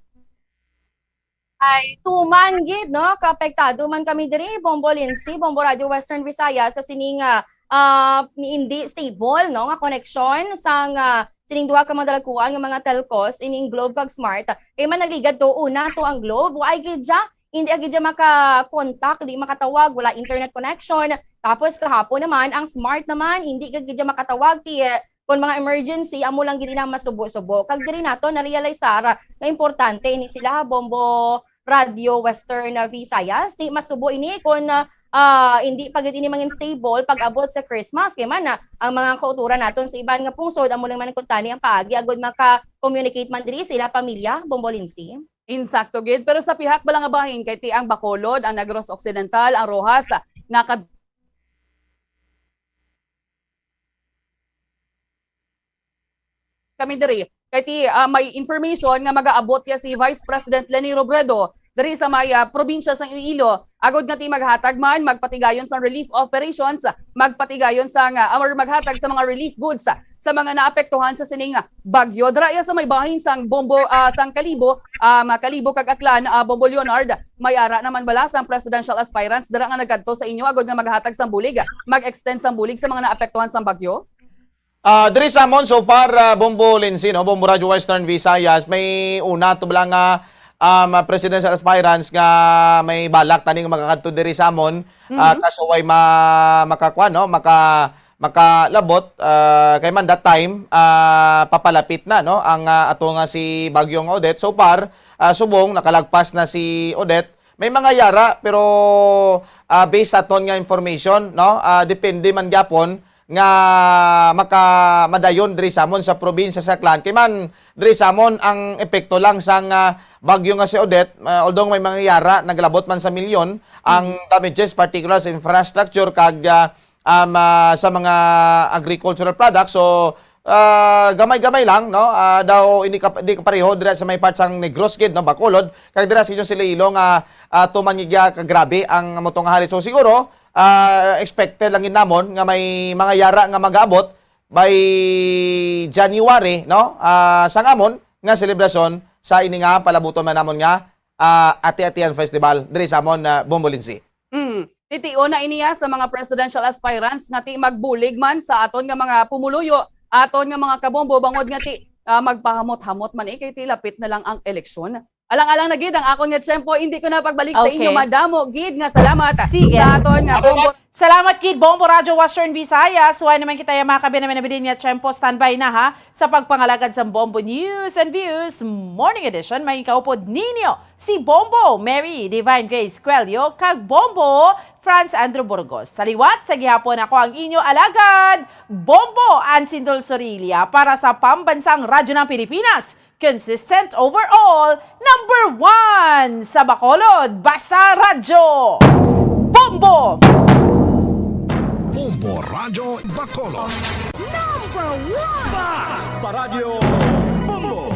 Ay, tuman gid, no? Kaapektado man kami diri, Bombo Lindsay, Bombo Radio Western Visayas, sa sining, ah, ah, ni hindi stable, no, nga koneksyon sang, ah, sining duha ka mga dalagkuan nga mga telcos, ining Globe kag Smart. Kay man nagligad to, una to ang Globe, wa ay gid siya, hindi agad siya maka-contact, di makatawag, wala internet connection. Tapos kahapon naman, ang Smart naman, hindi gid siya makatawag, ti, eh, kon mga emergency, amo lang gid na masubo-subo. Kag diri nato na-realize, Sarah, nga importante ini sila, ha, Bombo Radio Western, ah, Visayas. Di masubo ini kon, ah, ah, hindi pa gid ini mangin stable pag-abot sa Christmas. Kay man, ah, ang mga kauturan naton sa iban nga pungsod, amo lang man kuntani ang paagi agud maka-communicate man diri sila pamilya, Bombo Lindsay. Insakto gid, pero sa pihak bala nga bahin kay ti ang Bacolod, ang Negros Occidental, ang Roxas, naka kami diri. Kay ti, ah, may information nga magaabot ya si Vice President Leni Robredo diri sa may, ah, probinsya sang Iloilo, agod nga ti maghatag man, magpatigayon sang relief operations, magpatigayon sang, ah, or maghatag sa mga relief goods sa mga naapektuhan sa sining bagyo. Dira ya sa may bahin sang Bombo, ah, sang Kalibo, ah, mga Kalibo kag Aklan, ah, Bombo Leonard, may ara naman bala sang presidential aspirants dira nga nagkadto sa inyo agod nga maghatag sang bulig, mag-extend sang bulig sa mga naapektuhan sang bagyo? Ah, diri sa amon, so far, ah, Bombo Lindsay, no? Bombo Radyo Western Visayas, may una to bala nga, um, presidential aspirants nga may balak tani nga makakadto diri sa amon, ah, Mhm. kaso way ma-, makakuan, no? Maka-, makalabot, ah, kay man that time, ah, papalapit na, no? Ang, ah, ato nga si Bagyo nga Odette. So far, ah, subong nakalagpas na si Odette. May mga yara, pero, ah, based sa aton nga information, no? Ah, depende man gyapon nga maka-, madayon diri sa amon sa probinsya sa Aklan. Kay man, diri sa amon, ang epekto lang sang, ah, bagyo nga si Odette, ah, although may mga yara, naglabot man sa milyon, ang Mm. damages, particular sa infrastructure kag, ah, um, ah, sa mga agricultural products. So, ah, gamay-gamay lang, no? Ah, daw ini ka, di kapareho dira sa may part sang Negros gid, no? Bacolod, kag dira sa inyo sa Iloilo nga, ah, tuman gid kagrabe ang amo to nga halit. So, siguro, ah, expected lang gid namon nga may mga yara nga mag-abot by January, no? Ah, sang amon nga selebrasyon sa ini nga palabuton man namon nga, ah, Ati-Atian Festival diri sa amon, ah, Bombo Lindsay. Mm. Titio na ini, ah, sa mga presidential aspirants nga ti magbulig man sa aton nga mga pumuluyo, aton nga mga kabombo, bangod nga ti, ah, magpahamot-hamot man, eh, kay ti lapit na lang ang eleksyon. Alang-alang na gid ang akon nga tiyempo, hindi ko na pagbalik sa inyo. Okay. Madamo gid nga salamat Sige. sa aton nga Bombo. Salamat gid, Bombo Radyo Western Visayas. Way naman kita ya mga kabi naman nabilin nga tiyempo. Standby na, ha, sa pagpangalagad sa Bombo News and Views Morning Edition. May kaupod ninyo si Bombo Mary Divine Grace Cuello kag Bombo Franz Andrew Burgos. Sa liwat sa gihapon, ako ang inyo alagad, Bombo Ansindol Sorilla, para sa Pambansang Radyo ng Pilipinas, consistent overall, number one sa Bacolod. Basta Radyo Bombo! Bombo Radyo Bacolod. Number one! Basta Radyo Bombo!